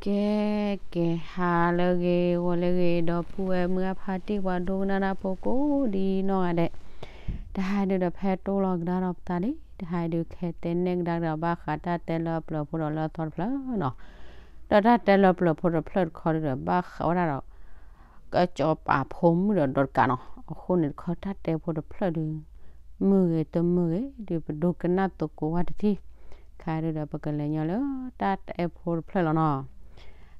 ကဲ ကဲ ဟါလၢအဂ့ၤ ဂီၤလၢအဂ့ၤ ဒီပုၢ်ဝဲၢ်မုၢ်အဖါတံၢ် ပှၤဒိကနၣ်တၢ်ဖိကိးဒ်နီၢ်ဂၤဒဲး, တဟါဒုဒီးဖဲတိၢ်လီၤကဒါဒီးပသးလံ, တဟါဒုခဲတဲနဲၣ်ကဒါကဒီး ဘၣ်ဃးတၢ်တဲလၢပျၢၤဖိဒီးလၢအသီတဖျၢၣ်နီၤ, ဒီးတၢ်တဲလၢပျၢၤဖိတဖျၢၣ်တခီဒုဒီး ဘၣ်ဃးဝဲဒၣ်ဒီး ကစီၤပၤဖိမုၣ်ဒီးဒီးတကးနီၤ, အဃိန့ၣ်တခီတၢ်တဲဖိတဖျၢၣ်ဒု မုာ်ဂ့ၤတမုာ်ဂ့ၤ ဒုပဒိကနၣ်သကိးဝဲတထံၣ်, ခါဒုဒီးပကလဲၤညီလၢတၢ်တဲဖိတဖျၢၣ်လီၤနီၤ.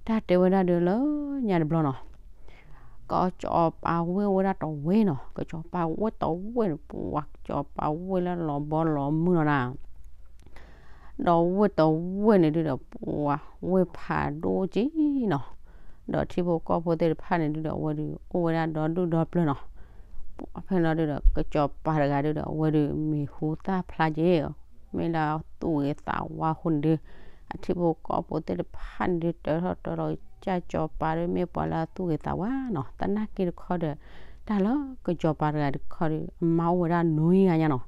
တၢ်တဲဝဲဒၣ်ဒုလၢညါတဘျီနီၤ, ကစီၤပၤဝ့ၢ်ဝဲဒၣ်တဝ့ၢ်နီၤ, ကစီၤပၤဝ့ၢ်တဝ့ၢ်န့ၣ် ပှၤကစီၤပၤဝ့ၢ်လၢလီၤဘီလီၤမုၢ်လီၤနၤ ဒီးဝ့ၢ်တဝ့ၢ်န့ၣ်ဒုဒီး ပှၤဝ့ၢ်ဖးဒိၣ်က့နီၤ, ဒီးထံဖိကီၢ်ဖိသ့ၣ်တဖၣ်န့ၣ်ဒုဒီး အဝဲဒု အိၣ်ဝဲဒၣ်ဒီဒူၣ်ဒီပျၢၤနီၤ. ပှၤဖဲလီၤဒုဒီး ကစီၤပၤတဂၤဒုဒီး အဝဲဒု မံၤဟူသၣ်ဖျါက့, မ့ၢ်လၢသူၣ်ဂ့ၤသးဝါအဃိန့ၣ်ဒု အထံဖိကီၢ်ဖိသ့ၣ်တဖၣ်န့ၣ်ဒု တၢထီၣ်တၢလီၤကစၢ် ကစီၤပၤဒု မ့ၢ်ပှၤလၢသူၣ်ဂ့ၤသးဝါနီၤ. သနာ်က့တခီဒီး တၢ်လၢကစီၤပၤတဂၤတခီဒီး အမါအိၣ်ဝဲဒၣ်နွံဂၤညါနီၤ.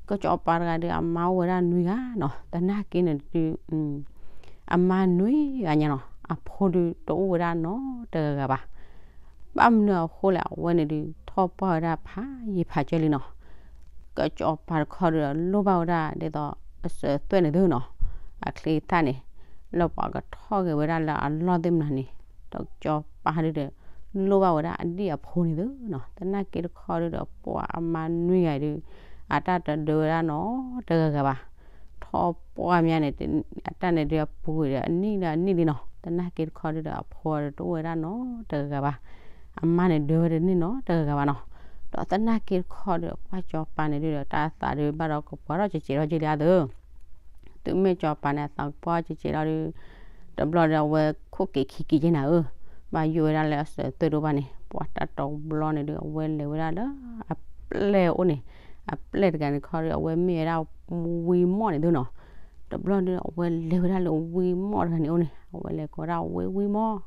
ကစီၤပၤတဂၤဒီး အမါအိၣ်ဝဲဒၣ်နွံဂၤနီၤ. သနာ်က့န့ၣ်ဒု အမါနွံဂၤညါနီၤ, အဖိဒုတအိၣ်ဝဲဒၣ်နီတဂၤဂၤဘၣ်. ဘၣ်မနုၤအဃိလဲၣ် အဝဲန့ၣ်ဒု ထီၣ်ပှၢ်ဝဲဒၣ်ဖးယံၤဖးစၢလံနီၤ. ကစီၤပၤတခီဒီး လိၣ်ဘၣ်ဝဲဒၣ်ဒ်သိး အစၢၤသွဲၣ်န့ၣ်သုနီၤ, အချံအသၣ်န့ၣ် လၢပှၤကထီၣ်ဂဲၤဝဲဒၣ်လၢအလီၢ်သ့ၣ်မနၤန့ၣ်, ဒီးကစီၤပၤဒုဒီး လိၣ်ဘၣ်ဝဲဒၣ်အဒံၣ်အဖိန့ၣ်သုနီၤ. သနာ်က့တခီဒုဒီး ပှၤအမါနွံဂၤဒု အတၢ်တဒၢဝဲဒၣ်နီတဂၤဂၤဘၣ်. ထီၣ်ပှၢ်မးန့ၣ် အတၢ်န့ၣ်ဒုအပူၤဒီး အနံၣ်ဒီးအနံၣ်လံနီၤ. သနာ်က့တခီဒုဒီး အဖိဒုတအိၣ်ဝဲဒၣ်နီတဂၤဂၤဘၣ်. အမါန့ၣ်ဒၢဝဲဒၣ်န့ၣ်နီတဂၤဂၤဘၣ်နီၤ. ဒီးသနာ်က့တခီဒီး ပှၤစီၤပၤန့ၣ်ဒုဒီး တၢ်သးဒုဘၣ်ဒီးကပှၢ်ထီၣ်ကကဲးထီၣ်က့လံအသိး တုၤမ့ၢ်စီၤပၤန့ၣ် အသးကပှၢ်ကကဲးထီၣ်ဒု တဘျီဒီး အဝဲခိၣ်က့ၤခံက့ၤက့နၤဧၢ, ဘၣ်ယိၣ်ဝဲဒၣ်လၢအစၢၤသွဲၣ်ဒိၣ်ဘၣ်န့ၣ် ပှၤတၢ်တဘျီန့ၣ်ဒု အဝဲလဲၤဝဲဒၣ်လၢအပျဲၢ်အိၣ်န့ၣ်, အပျဲၢ်တဂၤန့ၣ်တခီဒီး အဝဲမ့ၢ်ဝဲဒၣ်ဝံမီၢ်န့ၣ်သုနီၤ. တဘျီဒီး အဝဲလဲၤဝဲဒၣ်လၢဝံမီၢ်တဂၤန့ၣ်အိၣ်န့ၣ် အဝဲလဲၤကိးဝဲဒၣ်ဝံ ဝံမီၢ်,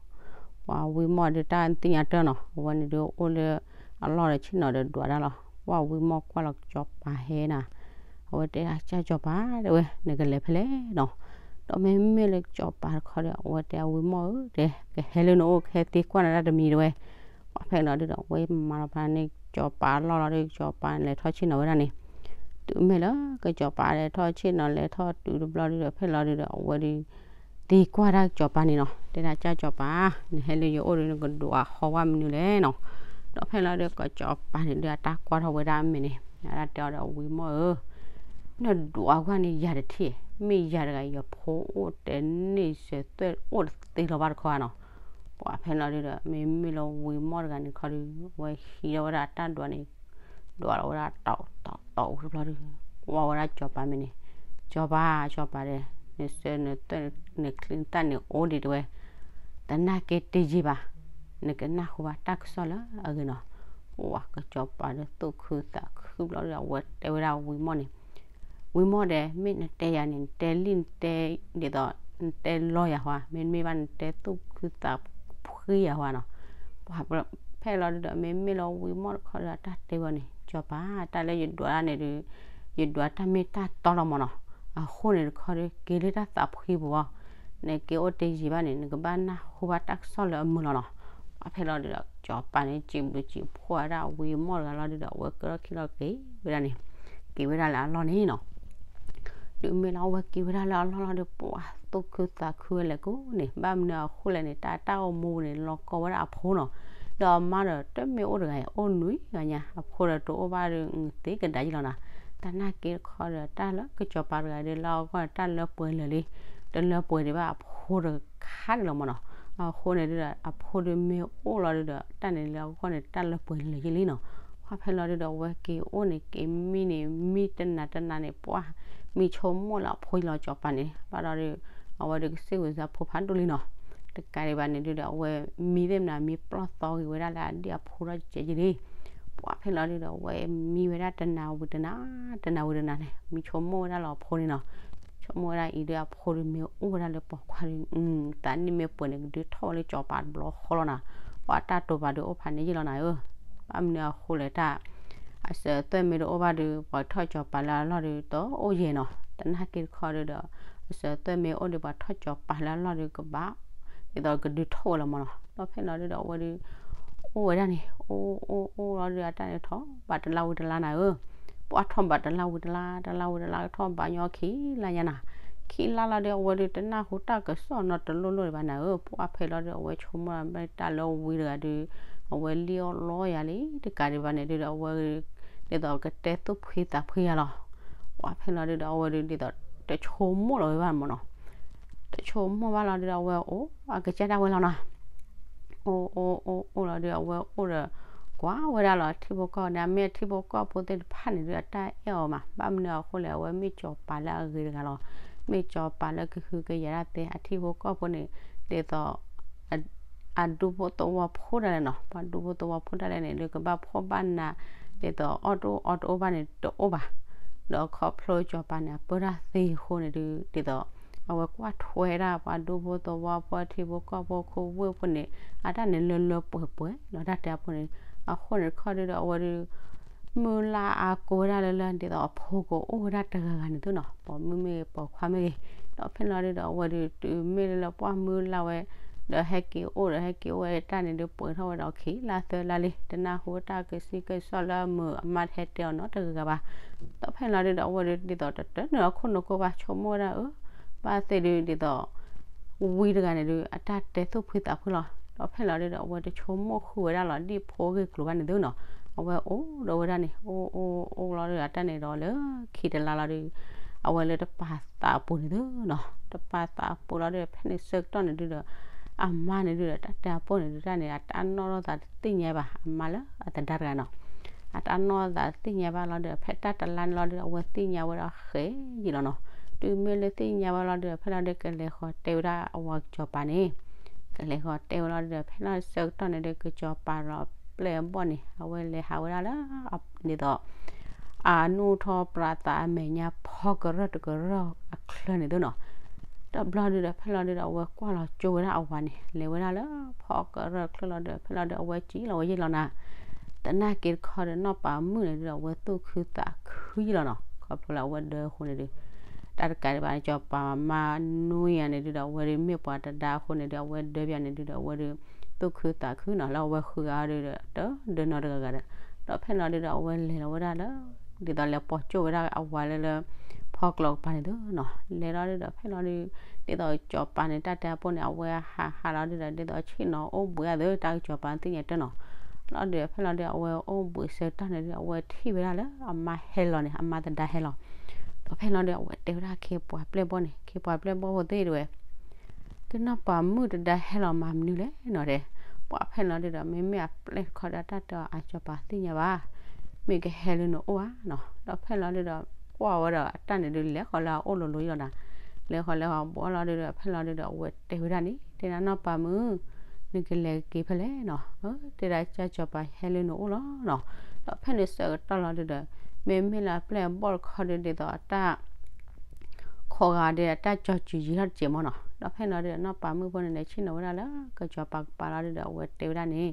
ပှၤဝံမီၢ်ဒု တၢ်သ့ၣ်ညါတၢ်နီၤ, အဝဲန့ၣ်ဒုအိၣ်လၢအလီၢ်ဒီးဆ့ၣ်နီၤဒီးဒွးတၢ်လီၤ. ပှၤဝံမီၢ်ကွၢ်လီၤကစီၤပၤဟဲနၤ, အဝဲတဲ ကစၢ်စီၤပၤ တဲဝဲ နကလဲၤဖဲလဲၣ်နီၤ. ဒီးမ့မ့ၢ်လၢကစီၤပၤတခီဒီး အဝဲတဲ ဝံမီၢ်ဧၢ တဲ ကဟဲလၢနအိၣ် ကဟဲသံကွၢ်နၤတၢ်တမံၤ တဲဝဲ. ပှၤဖဲလီၤဒုဒီး အဝဲမၤလီၤဖးန့ၢ်ကစီၤပၤအလီၢ်လီၤဒီး ကစီၤပၤန့ၣ်လဲၤထီၣ်ဆ့ၣ်နီၤဝဲဒၣ်န့ၣ်, တုၤမ့ၢ်လၢကစီၤပၤလဲၤထီၣ်ဆ့ၣ်နီၤ လဲၤထီၣ်တုၤတဘျီဒုဒီး ဖဲလီၤဒုဒီး အဝဲဒု သံကွၢ်တၢ်ကစီၤပၤန့ၣ်နီၤ, တဲဒၣ် ကစၢ်စီၤပၤ နဟဲလၢယအိၣ်ဒီး နကဒွးဟီဝဲမနုၤလဲၣ်နီၤ. ဒီးဖဲလီၤဒုဒီး ကစီၤပၤန့ၣ်ဒု အတၢ်ကွၢ်ထီၣ်ဝဲဒၣ်အမဲာ်န့ၣ် အတၢ်တဲအီၤဒီး ဝံမီၢ်ဧၢ နဒွးကွၢ်န့ၢ်ယၤတထံၣ်, မ့ၢ်ယၤတဂၤ ယဖိအိၣ်တန့ၢ် စၢၤသွဲၣ်အိၣ်တသ့လီၤဘၣ်တခီဧါနီၤ. ပှၤဖဲလီၤဒုဒီး မ့မ့ၢ်လၢဝံမီၢ်တဂၤန့ၣ်တခီဒီး အဝဲဟံးထီၣ်ဝဲဒၣ်အတၢ်ဒွးန့ၣ်, ဒွးလီၤဝဲဒၣ်တီတီတီအူတဘျီဒီး ကွၢ်ဝဲဒၣ်ကစီၤပၤမဲာ်န့ၣ်, စီၤပၤ စီၤပၤဒီး နစၢၤနသွဲၣ် နချံနသၣ်န့ၣ်အိၣ်ဒံး တဲဝဲ, သနာ်က့တယံာ်ဘၣ်, နကနၢ်ဟူဘၣ်တၢ်ကစီၣ်လၢအဂ့ၤနီၤ. ပှၤကစီၤပၤဒီးသူၣ်ခုသးခုဘျီဒီး အဝဲတဲဝဲဒၣ်ဝံမီၢ်န့ၣ်, ဝံမီၢ်ဒီး မ့ၢ်နတဲယၤန့ၣ် နတဲလံ နတဲဒ်သိး နတဲလီယၤဟါ, မ့တမ့ၢ်ဘၣ် နတဲသူၣ်ခုသးခုယၤဟါနီၤ. ပှၤဖဲလီၤဒုဒီး မ့မ့ၢ်လၢဝံမီၢ်တခီဒီး အတၢ်တဲဝဲန့ၣ်, စီၤပၤ တၢ်လၢယဒွးတၢ်န့ၣ်ဒု ယဒွးတၢ်မ့ၢ်တၢ်တီလီၤမးနီၤ. အဃိန့ၣ်တခီဒီး က့ၤလၢတၢ်သးဖှံပူၤအီၤ, နက့ၤအိၣ်တယံာ်ဘၣ်န့ၣ် နကဘၣ်နၢ်ဟူဘၣ်တၢ်ကစီၣ်လၢအမုာ်လီၤနီၤ. ပှၤဖဲလီၤဒုဒီး စီၤပၤန့ၣ် စံးဘျုးစံးဖှိၣ်ဝဲဒၣ်ဝံမီၢ်တဂၤလီၤဒုဒီး အဝဲကဲထီၣ်ခံလီၤက့ၤဝဲဒၣ်န့ၣ်, က့ၤဝဲဒၣ်လၢအလီၢ်န့ၣ်နီၤ. တုၤမ့ၢ်လၢအဝဲက့ၤဝဲဒၣ်လၢအလီၢ်လီၤဒီး ပှၤသူၣ်ခုသးခုဝဲလဲၣ်ကိးန့ၣ်, ဘၣ်မနုၤအဃိလဲၣ်န့ၣ် တၢ်တၢ်အိၣ်မူန့ၣ် လီၤကီဝဲဒၣ်အဖိနီၤ. ဒီးအမါဒီးတမ့ၢ်အိၣ်တဂၤအံၤ အိၣ်နွံဂၤညါ, အဖိဒီးတအိၣ်ဘၣ်ဒီး သ့ကဒါက့လီၤနၤ. သနာ်က့တခီဒီး တၢ်လၢကစီၤပၤတဂၤဒီး လၢအဂီၢ်န့ၣ် တၢ်လၢပှဲၤလၢာ်လံ, တလၢပှဲၤဒံးဘၣ်အဖိတခါန့ၣ်လီၤမးနီၤ. အဃိန့ၣ်ဒုဒီး အဖိဒုမ့ၢ်အိၣ်လီၤဒုဒီး တၢ်န့ၣ်လၢအဂီၢ်န့ၣ် တၢ်လၢပှဲၤလၢာ်ယ့လံနီၤ. ပှၤဖဲလီၤဒုဒီး အဝဲက့ၤအိၣ်န့ၣ် က့ၤမံန့ၣ် မံတနၤတနၤန့ၣ် ပှၤမံဆိကမိၣ်လၢအဖိလီၤ စီၤပၤန့ၣ်, ဘၣ်ဒီးဒု အဝဲဒုကစံးဝဲစၢ်ဖိဖးဒိၣ်လံနီၤ. တကးဒံးဘၣ်န့ၣ်ဒုဒီး အဝဲမံသ့ၣ်မနၤ မံပျီၢ်သီဂ့ၤဝဲဒၣ်လၢအဒံၣ်အဖိထီၣ်ကဲကဲလံ. ပှၤဖဲလီၤဒုဒီး အဝဲမံဝဲဒၣ်တနၤဝံၤတနၤ, တနၤဝံၤတနၤန့ၣ် မံဆိကမိၣ်ဝဲဒၣ်လၢအဖိန့ၣ်နီၤ. ဆိကမိၣ်ဝဲဒၣ်အံၤဒီး အဖိဒုမ့ၢ်အိၣ်ဝဲဒၣ်လၢပိာ်ခွါဒု သးနံၣ်မ့ၢ်ပှဲၤန့ၣ် ကဒုးထီၣ်ဝဲလၢစီၤပၤတဘျီဃီလီၤနၤ. ပှၤတၢ်တိာ်ပာ်ဒုးအိၣ်ဖးန့ၣ်ယ့ၢ်လီၤနၤဧၢ. ဘၣ်မနုၤအဃိလဲၣ်တၢ် အစၢၤသွဲၣ်မ့ၢ်တအိၣ်ဘၣ်ဒုး ပှၤထီၣ်စီၤပၤလၢအလီၢ်ဒုး တအိၣ်ယဲၢ်နီၤ. သနာ်က့တခီဒုဒီး အစၢၤသွဲၣ်မ့ၢ်အိၣ်ဒုး ပှၤထီၣ်စီၤပၤလၢအလီၢ်ဒုး ကဘၣ် ဒ်သိးကဒုးထီၣ်ဝဲလီၤမၢ်နီၤ. ဒီးဖဲလီၤဒုဒီးအဝဲဒုး အိၣ်ဝဲဒၣ်န့ၣ် အိၣ်အိၣ်အိၣ်လီၤဒုဒီး အတၢ်န့ၣ်ထီၣ်ဘးတလါဝံၤတလါနၤဧၢ, ပှၢ်ထီၣ်ဘးတလါဝံၤတလါ တလါဝံၤတလါ ထီၣ်ဘးညီခံလါညါနၤ, ခံလါလီၤဒုဒီး အဝဲဒုးတနၢ်ဟူတၢ်ကစီၣ်နီတလိၣ်လိၣ်ဒံးဘၣ်နၤဧၢ. ပှၢ်ဖဲလီၤဒုဒီး အဝဲဆိကမိၣ်တၢ်လၢဝံတဂၤဒုး အဝဲလံၣ်အီၣ်လီယၤလံ တကးဒံးဘၣ်န့ၣ်ဒုဒီး အဝဲဒုး ဒ်သိးကတဲသူၣ်ဖှံသးဖှံယၤလီၤ. ပှၢ်ဖဲလီၤဒုဒီး အဝဲဒုးဒ်သိး တဆိကမိၣ်လီၤဝဲဘၣ်မၢ်နီၤ. တဆိကမိၣ်ဘၣ်လီၤဒုဒီး အဝဲအိၣ်အကစၢ်ဒၣ်ဝဲလီၤနီၤ. အိၣ်အိၣ်အိၣ်အိၣ်လီၤဒုဒီး အဝဲအိၣ်ဒီး ကွၢ်ဝဲဒၣ်လီၤ အထံဖိကီၢ်ဖိန့ၣ် အမ့ၢ်အထံဖိကီၢ်ဖိသ့ၣ်တဖၣ်န့ၣ်ဒုဒီး အတၢ်အဲၣ်အီၤမး ဘၣ်မနုၤအဃိလဲၣ် အဝဲမ့ၢ်စီၤပၤလၢအဂ့ၤတဂၤလီၤ. မ့ၢ်စီၤပၤလၢကဟုကယာ်ဒၣ်သ့ အထံဖိကီၢ်ဖိန့ၣ် ဒ်သိး အဒူဖိသဝီဖိဒၣ်လဲာ်နီၤ, ပှၤဒူဖိသဝီဖိဒၣ်လဲာ်န့ၣ် ဒုးကဘၣ်ဖှီၣ်ဘၣ်နး ဒ်သိးအီၣ်တအိၣ်အီတအိၣ်ဘၣ်န့ၣ် တအိၣ်ဘၣ်. ဒီးခီဖျိစီၤပၤန့ၣ် အပၢတၢ်သ့အဃိန့ၣ်ဒု ဒ်သိး အဝဲကွၢ်ထွဲဒၣ်ပှၤဒူဖိသဝီဖိ အထံဖိကီၢ်ဖိ ခိဝ့ၢ်ဖိန့ၣ် အတၢ်န့ၣ်လၢလၢပှဲၤပှဲၤလီၤ တၢ်တဲအဖိန့ၣ်. အဃိန့ၣ်တခီဒုဒီး အဝဲဒုး မုၢ်လၢ်အါကိးဝဲဒၣ်လၢလၢ ဒ်သိးအဖိကအိၣ်ဝဲဒၣ်တဂၤဂၤန့ၣ်သုနီၤ, ပိာ်မုၣ်မ့ၢ်ဂ့ၤပိာ်ခွါမ့ၢ်ဂ့ၤ. ဒီးဖဲလီၤဒုဒီး အဝဲဒုးတုၤမ့ၢ်လၢလၢပှၢ်မုၢ်လၢ်ဝဲ ဒီးဟဲက့ၤအိၣ်ဒီး ဟဲက့ၤအိၣ်ဝဲတၢ်န့ၣ်ဒုး ပှဲၤထီၣ်ဝဲဒီးခံလါသၢလါလံ တနၢ်ဟူတၢ်ကစံၣ်ကစီၣ်လၢအမုာ်အမါတဟဲတဲအီၤနီတဂၤဂၤဘၣ်. ဒီးဖဲလီၤဒုဒီး အဝဲဒုးဒ်သိးတတၢၢ်န့ၢ်အခိၣ်နူာ်ကိၢ်ဘၣ် ဆိကမိၣ်ဝဲဒၣ်အၢ ဘၣ်သ့ၣ်ဒုးဒ်သိး ဝံတဂၤန့ၣ်ဒုး အတၢ်တဲသူၣ်ဖှံသးဖှံလီၤ. ဒီးဖဲလီၤဒုဒီး အဝဲတဆိကမိၣ်ဃုာ်ဝဲဒၣ်လီၤ ဒ်ဖိအဂ့ၢ်ကျိၤဘၣ်န့ၣ်သုနီၤ. အဝဲအိၣ်ဒီးဝဲဒၣ်န့ၣ် အိၣ်အိၣ်အိၣ်လီၤဒုဒီး အတၢ်န့ၣ်ဒီးလၢခံတလါလီၤဒုး အဝဲလၢတပာ်သးအပူၤန့ၣ်သုနီၤ, တပာ်သးအပူၤလီၤဒုဒီး ဖဲန့ၣ်ဆၢကတီၢ်န့ၣ်ဒုဒီး အမါန့ၣ်ဒုဒီး တၢ်တဲအပိၢ်န့ၣ်ဒုး တၢ်န့ၣ် အတၢ်နီၣ်ထီၣ်သးတသ့ၣ်ညါဘၣ် အမါလၢအသဒါတဂၤနီၤ. အတၢ်နီၣ်ထီၣ်သးတသ့ၣ်ညါဘၣ်လီၤဒုဒီး ဖဲတၢ်တလါန့ၣ်လီၤဒုဒီး အဝဲသ့ၣ်ညါဝဲဒီးဃဲယံာ်လီၤနီၤ. တုၤမ့ၢ်လၢသ့ၣ်ညါဝဲလီၤဒုဒီး ဖဲလီၤဒုဒီး ကလဲၤဃီၤတဲဝဲဒၣ်အဝၤကစီၤပၤန့ၣ်, ကလဲၤဃီၤတဲဝဲလီၤဒုဒီး ဖဲလီၤဆၢကတီၢ်န့ၣ်ဒုး ကစီၤပၤဒီးပျဲၢ်အဘီၣ်န့ၣ် အဝဲလဲၤဟးဝဲဒၣ်လၢ ဒ်သိး အနူၢ်ထီၣ်ပြးသးအမဲာ်ညါဖီကရၢၢ်တကရၢၢ်အချၢန့ၣ်သုနီၤ. တဘျီဒုဒီး ဖဲလီၤဒုဒီး အဝဲကွၢ်လီၤကၠိဝဲဒၣ်အဝၤန့ၣ် လဲၤဝဲဒၣ်လၢဖီကရၢၢ်ချၢလီၤဒုဒီး ဖဲလီၤဒုဒီး အဝဲစံၣ်လီၤဝဲယံာ်လီၤနၤ. သနာ်က့တခီဒီး နီၢ်ပၤမုၣ်န့ၣ်ဒုဒီး အဝဲသူၣ်ခုသးခုယံာ်လီၤနီၤ. ခီဖျိလၢအဝဲဒၢအဃိန့ၣ်ဒုး တၢ်တကးဒံးဘၣ်န့ၣ် စီၤပၤမါနွံယၤန့ၣ်ဒုဒီး အဝဲဒုးမ့ၢ်ပှၤတဒါအဃိန့ၣ်ဒုး အဝဲဒၢပယၤန့ၣ်ဒုဒီး အဝဲဒုး သူၣ်ခုသးခုနီၤ လၢအဝဲဃုဂၤဒုဒီး တဒၢနီတဂၤဂၤဒီး ဒီးဖဲလီၤဒုဒီး အဝဲလဲၤလီၤဝဲဒၣ်လၢ ဒ်သိးလဲၤပိာ်ကၠိဝဲဒၣ်အဝၤလၢလၢ ဖီကျိၤကပၤန့ၣ်သုနီၤ. လဲၤလီၤဒုဒီး ဖဲလီၤဒု ဒ်သိးစီၤပၤန့ၣ် တၢ်တဲအပိၢ်န့ၣ် အဝဲဟးဟးလီၤဒုဒီး ဒ်သိးဆ့ၣ်နီၤအိၣ်ဘှံးအသး တၢ်ကစီၤပၤသ့ၣ်ညါတၢ်နီၤ. လီၤဒုဒီး ဖဲလီၤဒု အဝဲအိၣ်ဘှံးဆၢကတီၢ်န့ၣ်ဒု အဝဲထံၣ်ဝဲဒၣ်လၢအမါဟဲလီၤန့ၣ် အမါသဒါဟဲလီၤ. ဒီးဖဲလီၤဒု အဝဲတဲဝဲဒၣ်ခ့ပှၤပျဲၢ်ဘီၣ်န့ၣ် ခ့ပှၤပျဲၢ်ဘီၣ်ဖိသ့ၣ်ဒုဝဲ သုနီၢ်ပၤမုၣ်တဒါဟဲလီၤမၤမနုၤလဲၣ်နီၤတဲ. ပှၤဖဲလီၤဒုဒီး မ့မ့ၢ်အပျဲၢ်တခီဒီး တၢ်တဲအီၤ အစီၤပၤသ့ၣ်ညါဘၣ်, မ့ၢ်ကဟဲလၢနအိၣ်ဧါနီၤ. ဒီးဖဲလီၤဒုဒီး ကွၢ်ဝဲဒီးအတၢ်န့ၣ်ဒု လဲၤဃီၤလၢအအိၣ်လိၤလိၤယံာ်လီၤနၤ. လဲၤဃီၤလဲၤဃီၤဘီလီၤဒုဒီး ဖဲလီၤဒုဒီး အဝဲတဲဝဲဒၣ်န့ၣ် တဲဒၣ်နီၢ်ပၤမုၣ် နကလဲၤက့ၤဖဲလဲၣ်နီၤ. တဲဒၣ် ကၢ်စီၤပၤဟဲလၢနအိၣ်လီၤနီၤ. ဒီးဖဲန့ၣ်ဆၢကတီၢ်လီၤဒုဒီး မ့မ့ၢ်လၢအပျဲၢ်အဘီၣ်တခီဒု ဒ်သိးအတၢ် ခိးဂၤဒဲးအတၢ်ကၠီၤစူၤယံာ်ထီၣ်တစဲးမၢ်နီၤ. ဒီးဖဲလီၤဒုဒီး နီၢ်ပၤမုၣ်ဖိန့ၣ် လဲၤဆ့ၣ်နီၤဝဲဒၣ်လၢ ကစီၤပၤကပၤလီၤဒုဒီး အဝဲတဲဝဲဒၣ်န့ၣ်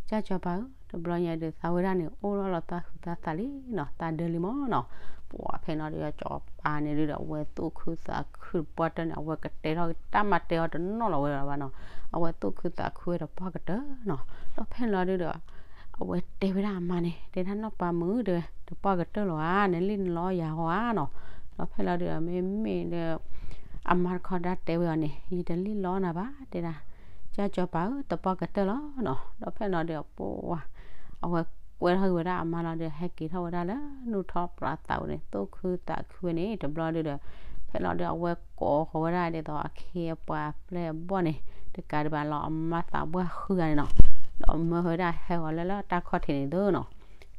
ကၢ်စီၤပၤဧၢ တဘျီညါဒုးသးဝဲဒၣ်န့ၣ် အိၣ်လီၤလီၤသးဟုးသးသးလံနီၤ, သးဒၢလံမၢ်နီၤ. ပှၤဖဲလီၤဒုဒီး စီၤပၤန့ၣ်ဒုဒီး အဝဲသူၣ်ခုသးခုတပှၢ်တၢၢ်န့ၣ် အဝဲကတဲထီၣ်တၢ်မၤတဲအီၤတနီၤလီၤဝဲဘၣ်နီၤ. အဝဲသူၣ်ခုသးခုဝဲတပှၢ်ကတၢၢ်နီၤ. ဒီးဖဲလီၤဒုဒီး အဝဲတဲဝဲဒၣ်အမါန့ၣ် တဲဒၣ်နီၢ်ပၤမုၣ်တဲဝဲ တပှၢ်ကတၢၢ်လီၤဧါ, နလံၣ်နလီယၤဟီဧါနီၤ. ဒီးဖဲလီၤဒုဒီး မ့မ့ၢ်ဒီး အမါတခီဒၣ်တဲဝဲအီၤန့ၣ် ယတလံၣ်လီနၤဘၣ် တဲဒၣ် ကၢ်စီၤပၤဧၢ တပှၢ်ကတၢၢ်လီၤနီၤ. ဒီးဖဲလီၤဒုဒီး ပှၤ အဝဲကွဲထီၣ်က့ၤဝဲဒၣ်အမါလီၤဒုဒီး ဟဲက့ၤထီၣ်ဝဲဒၣ်လၢ နူၢ်ထီၣ်ပြးသးန့ၣ် သူၣ်ခုသးခုဝဲန့ၣ် တဘျီဒုဒီး ဖဲလီၤဒုဒီး အဝဲကိးဃီၤဝဲဒၣ်ဒ်သိးအခ့အပှၤပျဲၢ်အဘီၣ်န့ၣ် တကးဒံးဘၣ်လီၤ အမါသးပှၢ်ဃုဂၤန့ၣ်နီၤ. ဒီးမၢဃီၤဝဲဒၣ်ဟဲဃီၤလၢလၢတၢ်ခီၣ်ထံးန့ၣ်သုနီၤ.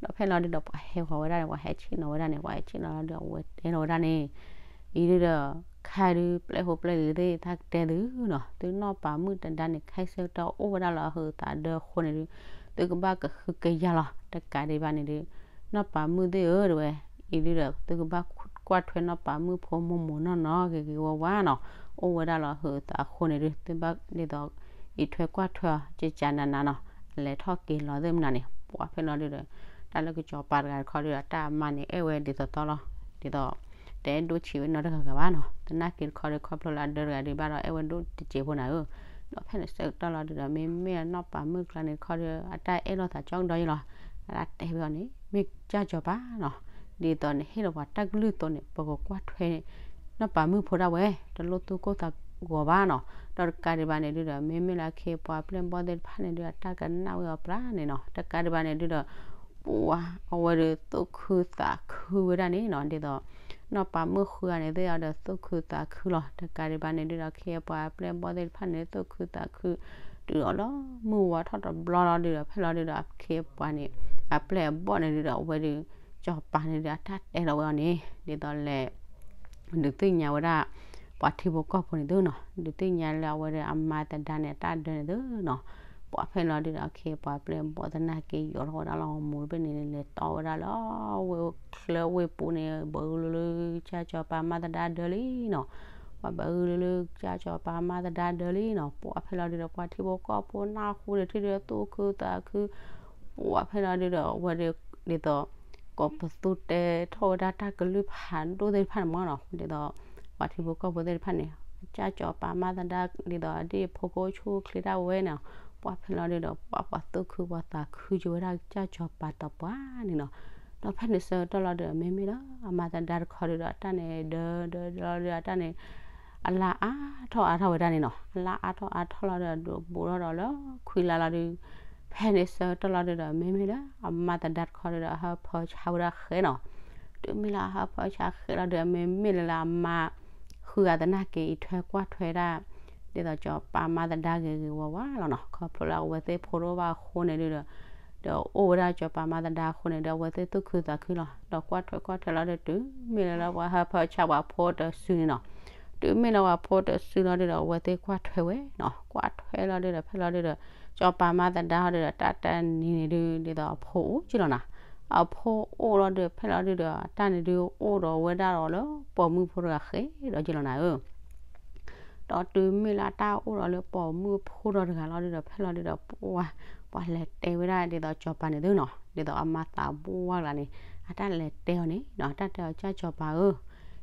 ဒီးဖဲလီၤဒုဒီး ပှၤဟဲဃီၤဝဲဒၣ်န့ၣ် ပှၤဟဲဆ့ၣ်နီၤဝဲဒၣ်န့ၣ် ပှၤဟဲဆ့ၣ်နီၤလီၤဒုဒီး အဝဲတဲလီၤဝဲဒၣ်န့ၣ် အံၤဒုဒီး ခါဒု ပျဲၢ်ဖိပျဲၢ်လံၤသ့ၣ် တၢ်ကတဲသုနီၤ, သုနီၢ်ပၤမုၣ်တဒါန့ၣ် ခဲဆၢကတီၢ်အိၣ်ဝဲဒၣ်လၢအဟုးသးဒၢအဃိန့ၣ်ဒု သုကဘၣ်ကဟုကယာ်လီၤ တကးဒံးဘၣ်န့ၣ်ဒု နီၢ်ပၤမုၣ်သ့ၣ်ဧၢ တဲဝဲ, အံၤဒုဒီး သုကဘၣ်ကွၢ်ထွဲနီၢ်ပၤမုၣ်ဖိမိၢ်မိၢ်နီၢ်နီၢ် ဂ့ၤဂ့ၤဝါဝါနီၤ, အိၣ်ဝဲဒၣ်လၢအဟုးသးအဃိန့ၣ်ဒု သုဘၣ်ဒ်သိး အံးထွဲကွၢ်ထွဲအီၤ ကကနးနးနီၤ, အလဲၤထီၣ်က့ၤလီၤသ့ၣ်မနုၤန့ၣ် ပှၤဖဲလီၤဒုဒီး တၢ်လၢကစီၤပၤတဂၤတခီဒုဒီး တၢ်အမါန့ၣ် အဲၣ်ဝဲဒ်သိးသိးလီၤ, ဒ်သိး တအဲၣ်ဒိၣ်ဆံးဝဲနီတဂၤဂၤဘၣ်နီၤ, သနာ်က့တခီဒု ခီဖျိလၢအဒၢတဂၤဒုဘၣ်ဒီး အဲၣ်ဝဲဒိၣ်တစဲးဖိနၤဧၢ ဒီးဖဲန့ၣ်ဆၢကတီၢ်လီၤဒုဒီး မ့မ့ၢ်နီၢ်ပၤမုၣ်ကျါန့ၣ်တခီဒီး အတၢ်အဲၣ်လိာ်သးကၠီကဒီးယလီၤ. အတၢ်တဲဝဲအီၤန့ၣ် မ့ၢ်ကစၢ်စီၤပၤနီၤ, ဒ်သိးနဟ့ၣ်လီၤပှၤတၢ်ကလုၢ်အသိးန့ၣ် ပကကွၢ်ထွဲ နီၢ်ပၤမုၣ်ဖိဒၣ်ဝဲ တလိၣ်သူၣ်ကိၢ်သးဂီၤဘၣ်နီၤ. ဒီးတကးဒံးဘၣ်န့ၣ်ဒုဒီး မ့မ့ၢ်လၢအခ့အပှၤပျဲၢ်ဘီၣ်သ့ၣ်တဖၣ်န့ၣ်ဒုဒီး အတၢ်ကနၣ်ဝဲအီၤပြးန့ၣ်နီၤ. တကးဒံးဘၣ်န့ၣ်ဒုဒီး ပှၤအဝဲဒီးသူၣ်ခုသးခုဝဲဒၣ်န့ၣ်နီၤ, ဒ်သိး နီၢ်ပၤမုၣ်ဃုဂၤန့ၣ်သ့ၣ်အီၤဒီးသူၣ်ခုသးခုလီၤ. တကးဒံးဘၣ်န့ၣ်ဒုဒီး အခ့အပှၤပျဲၢ်ဘီၣ်သ့ၣ်တဖၣ်န့ၣ် သူၣ်ခုသးခု တုၤအီၤလီၤ မုၢ်ဝါထီၣ်တဘျီလီၤဒုဒီး ဖဲလီၤဒုဒီး အခ့အပှၤန့ၣ် အပျဲၢ်အဘီၣ်န့ၣ်ဒုဒီး အဝဲဒီး စီၤပၤန့ၣ်ဒုဒီး အတၢ်တဲလီၤဝဲအီၤန့ၣ် ဒ်သိးလဲၣ် ဒုးသ့ၣ်ညါဝဲဒၣ် ပှၤထံဖိကီၢ်ဖိန့ၣ်သုနီၤ, ဒုးသ့ၣ်ညါလၢအဝဲဒီးအမါသဒါန့ၣ် အတၢ်ဒၢန့ၣ်သုနီၤ. ပှၤဖဲလီၤဒုဒီး အခ့အပှၤပျဲၢ်ဘီၣ်သနာ်က့ ယိးထီၣ်ဝဲဒၣ်လၢအမူတဘ့ၣ်န့ၣ် လဲၤတီဝဲဒၣ်လၢ ဝ့ၢ်ချၢဝ့ၢ်ပူၤန့ၣ် ဘုလၢလၢ ကစၢ်စီၤပၤမါသဒါဒၢလံနီၤ. ပှၤဘုလၢလၢ ကစၢ်စီၤပၤမါသဒါဒၢလံနီၤ. ပှၤဖဲလီၤဒုဒီး ပှၤထံဖိကီၢ်ဖိနၢ်ဟူန့ၣ် ထံၣ်ဒုဒီးသူၣ်ခုသးခု ပှၤဖဲလီၤဒုဒီး အဝဲဒီး ဒ်သိး ကိးပသူတဲထီၣ်ဝဲဒၣ်တၢ်ကလုၢ်ဖးဒိၣ် သ့ၣ်တဖၣ်န့ၣ်မ့ၢ်နီၤ, ဒ်သိး ပှၤထံဖိကီၢ်ဖိသ့ၣ်တဖၣ်န့ၣ် ကစၢ်စီၤပၤမါသဒါ ဒ်သိးအဒ့ၣ်အဖိကအိၣ်ဆူၣ်အိၣ်ချ့ဒၣ်ဝဲန့ၣ် ပှၤဖဲလီၤဒုဒီး ပှၤ ပှၤသူၣ်ခုပှၤသးခုက့ၤဝဲဒၣ် ကစၢ်စီၤပၤသပှၢ်န့ၣ်နီၤ. ဒီးဖဲန့ၣ်ဆၢကတီၢ်လီၤဒုဒီး မ့မ့ၢ်လၢအမါသဒါတခီဒုဒီး အတၢ်န့ၣ်ဒၢဒၢဒၢလီၤဒုဒီး အတၢ်န့ၣ် အလါအါထီၣ်အါထီၣ်ဝဲဒၣ်န့ၣ်နီၤ, အလါအါထီၣ်အါထီၣ်လီၤဒုဒီး ဘူးထီၣ်ဒီးလၢခွံလါလီၤဒု ဖဲန့ၣ်ဆၢကတီၢ်လီၤဒုဒီး မ့မ့ၢ်လၢအမါသဒါတခီဒုဒီး အဟၢဖၢဆါဝဲဒၣ်ဃဲနီၤ. တုၤမ့ၢ်လၢအဟၢဖၢဆါဃဲလီၤဒုဒီး မ့မ့ၢ်လၢလၢအမါ ဃုဂၤသနာ်က့ အံးထွဲကွၢ်ထွဲဒၣ် ဒ်သိးစီၤပၤမါသဒါဂ့ၤဂ့ၤဝါဝါလီၤနီၤ. ခီဖျိလၢအဝဲသ့ၣ်ဖိတအိၣ်ဘၣ်အဃိန့ၣ်ဒုဒီး ဒီးအိၣ်ဝဲဒၣ်စီၤပၤမါသဒါအဃိန့ၣ်ဒီး အဝဲသ့ၣ်သူၣ်ခုသးခုလီၤ. ဒီးကွၢ်ထွဲကွၢ်ထွဲလီၤဒုဒီး တုၤမ့ၢ်လၢလၢပှၤဟၢဖၢဆါပှၤဖိတစုန့ၣ်နီၤ. တုၤမ့ၢ်လၢပှၤဖိတစုလီၤဒုဒီး အဝဲသ့ၣ်ကွၢ်ထွဲဝဲနီၤ. ကွၢ်ထွဲလီၤဒုဒီး ဖဲလီၤဒုဒီး စီၤပၤမါသဒါဟီဒုဒီး တၢ်တနံၤန့ၣ်ဒု ဒ်သိးအဖိအိၣ်က့လီၤနီၤ. အဖိအိၣ်လီၤဒုဒီး ဖဲလီၤဒုဒီး အတၢ်န့ၣ်ဒု အိၣ်ဒီးဝဲဒၣ်ဒီးလၢပိာ်မုၣ်ဖိတဂၤဃဲဒီးက့လီၤနၤဧၢ. ဒီးတုၤမ့ၢ်လၢအတၢ်အိၣ်ဒီးလၢပိာ်မုၣ်ဖိဒီးတဂၤလီၤဒုဒီး ဖဲလီၤဒုဒီး ပှၤ ပှၤလဲၤတဲဝဲဒၣ်ဒ်သိးစီၤပၤန့ၣ်သုနီၤ, ဒ်သိးအမါသးဘိဝါကျါန့ၣ် အတၢ်လဲၤတဲအီၤန့ၣ်နီၤ, တၢ်တဲအီၤ ကစၢ်စီၤပၤဧၢ,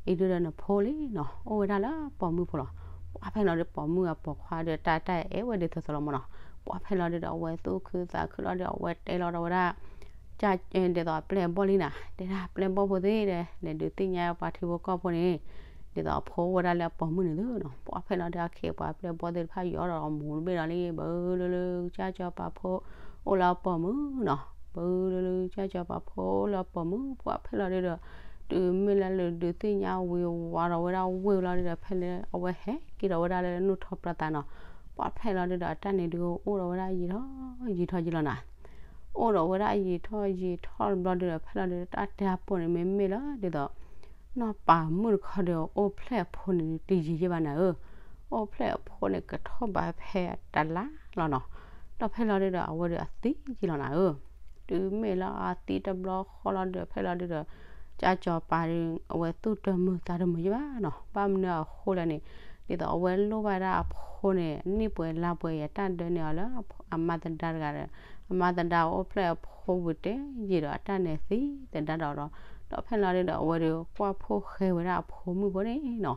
အံၤဒုဒီးနဖိလံနီၤ အိၣ်ဝဲဒၣ်လၢပိာ်မုၣ်ဖိလီၤ. ပှၤဖဲလီၤဒုဒီးပိာ်မုၣ်အပိာ်ခွါဒုဒီး တၢ်တၢ်အဲၣ်ဝဲဒ်သိးသိးလီၤမ့ၢ်နီၤ. ပှၤဖဲလီၤဒုဒီး အဝဲသူၣ်ခုသးခုလီၤဒုဒီး အဝဲတဲလီၤဒီးဝဲဒၣ် က ဒ်သိးအပျဲၢ်အဘီၣ်လံနၤ, တဲဒၣ်ပျဲၢ်ဘီၣ်ဖိသ့ၣ်ဒီး လဲၤဒုးသ့ၣ်ညါပှၤထံဖိကီၢ်ဖိန့ၣ် ဒ်သိးအဖိအိၣ်ဝဲဒၣ်လၢအပိာ်မုၣ်န့ၣ်သုနီၤ. ပှၤဖဲလီၤဒုဒီး အခ့အပှၤပျဲၢ်ဘီၣ်သ့ၣ်တဖၣ် ယိးဒီးအမူတဘ့ၣ်ဒီးလံ ဘုလၢလၢ ကစၢ်စီၤပၤဖိအိၣ်လၢအပိာ်မုၣ်နီၤ, ဘုလၢလၢ ကစၢ်စီၤပၤဖိအိၣ်လၢအပိာ်မုၣ်. ပှၤဖဲလီၤဒုဒီး တုၤမ့ၢ်လၢလၢဒုးသ့ၣ်ညါဝံၤဝါဒီးဝဲဒၣ်ဝ့ၢ်လီၤဒုဒီး ဖဲလၢအဝဲဟဲက့ၤဒီးဝဲဒၣ်လၢနူၢ်ထီၣ်ပြၢသးနီၤ. ပှၤဖဲလီၤဒုဒီး အတၢ်န့ၣ်ဒု အိၣ်ဒီးဝဲဒၣ်ယံာ်ထီၣ်ယံာ်ထီၣ်က့လီၤနၤ. အိၣ်ဒီးဝဲဒၣ်ယံာ်ထီၣ်ယံာ်ထီၣ်တဘျီဒုဒီး ဖဲလီၤဒုဒီး တၢ်တဲအပိၢ်န့ၣ် မ့မ့ၢ်လၢဒ်သိး နီၢ်ပၤမုၣ်တခီဒီး အိၣ်ဖျဲၣ်အဖိန့ၣ် တယံာ်ယံာ်ဘၣ်နၤဧၢ, အိၣ်ဖျဲၣ်အဖိန့ၣ် ကထီၣ်ဘးဖဲတလါလီၤနီၤ. ဒီးဖဲလီၤဒုဒီး အဝဲဒီးအသံက့လီၤနၤဧၢ. တုၤမ့ၢ်လၢအသံတဘျီဃီလီၤဒုဒီး ဖဲလီၤဒုဒီး ကစၢ်စီၤပၤဒု အဝဲသူၣ်တမုာ်သးတမုာ်ယံၤဘၣ်နီၤ. ဘၣ်မနုၤအဃိလဲၣ်န့ၣ် ဒ်သိးအဝဲလိၣ်ဘၣ်ဒၣ်အဖိန့ၣ် နံၣ်ပှဲၤလါပှဲၤအံၤ အတၢ်ဒၢန့ၢ်အီၤလၢအမါသဒါတဂၤဒီး အမါသဒါအိၣ်ဖျဲၣ်အဖိဝံၤတယံာ်ဒီး အတၢ်န့ၣ်သံသဒၣ်ဒီးဒီး ဒီးဖဲလီၤဒုဒီး အဝဲဒီးကွၢ်ဖိၣ်ဃဲဝဲဒၣ်အဖိမုၣ်ဖိန့ၣ်နီၤ.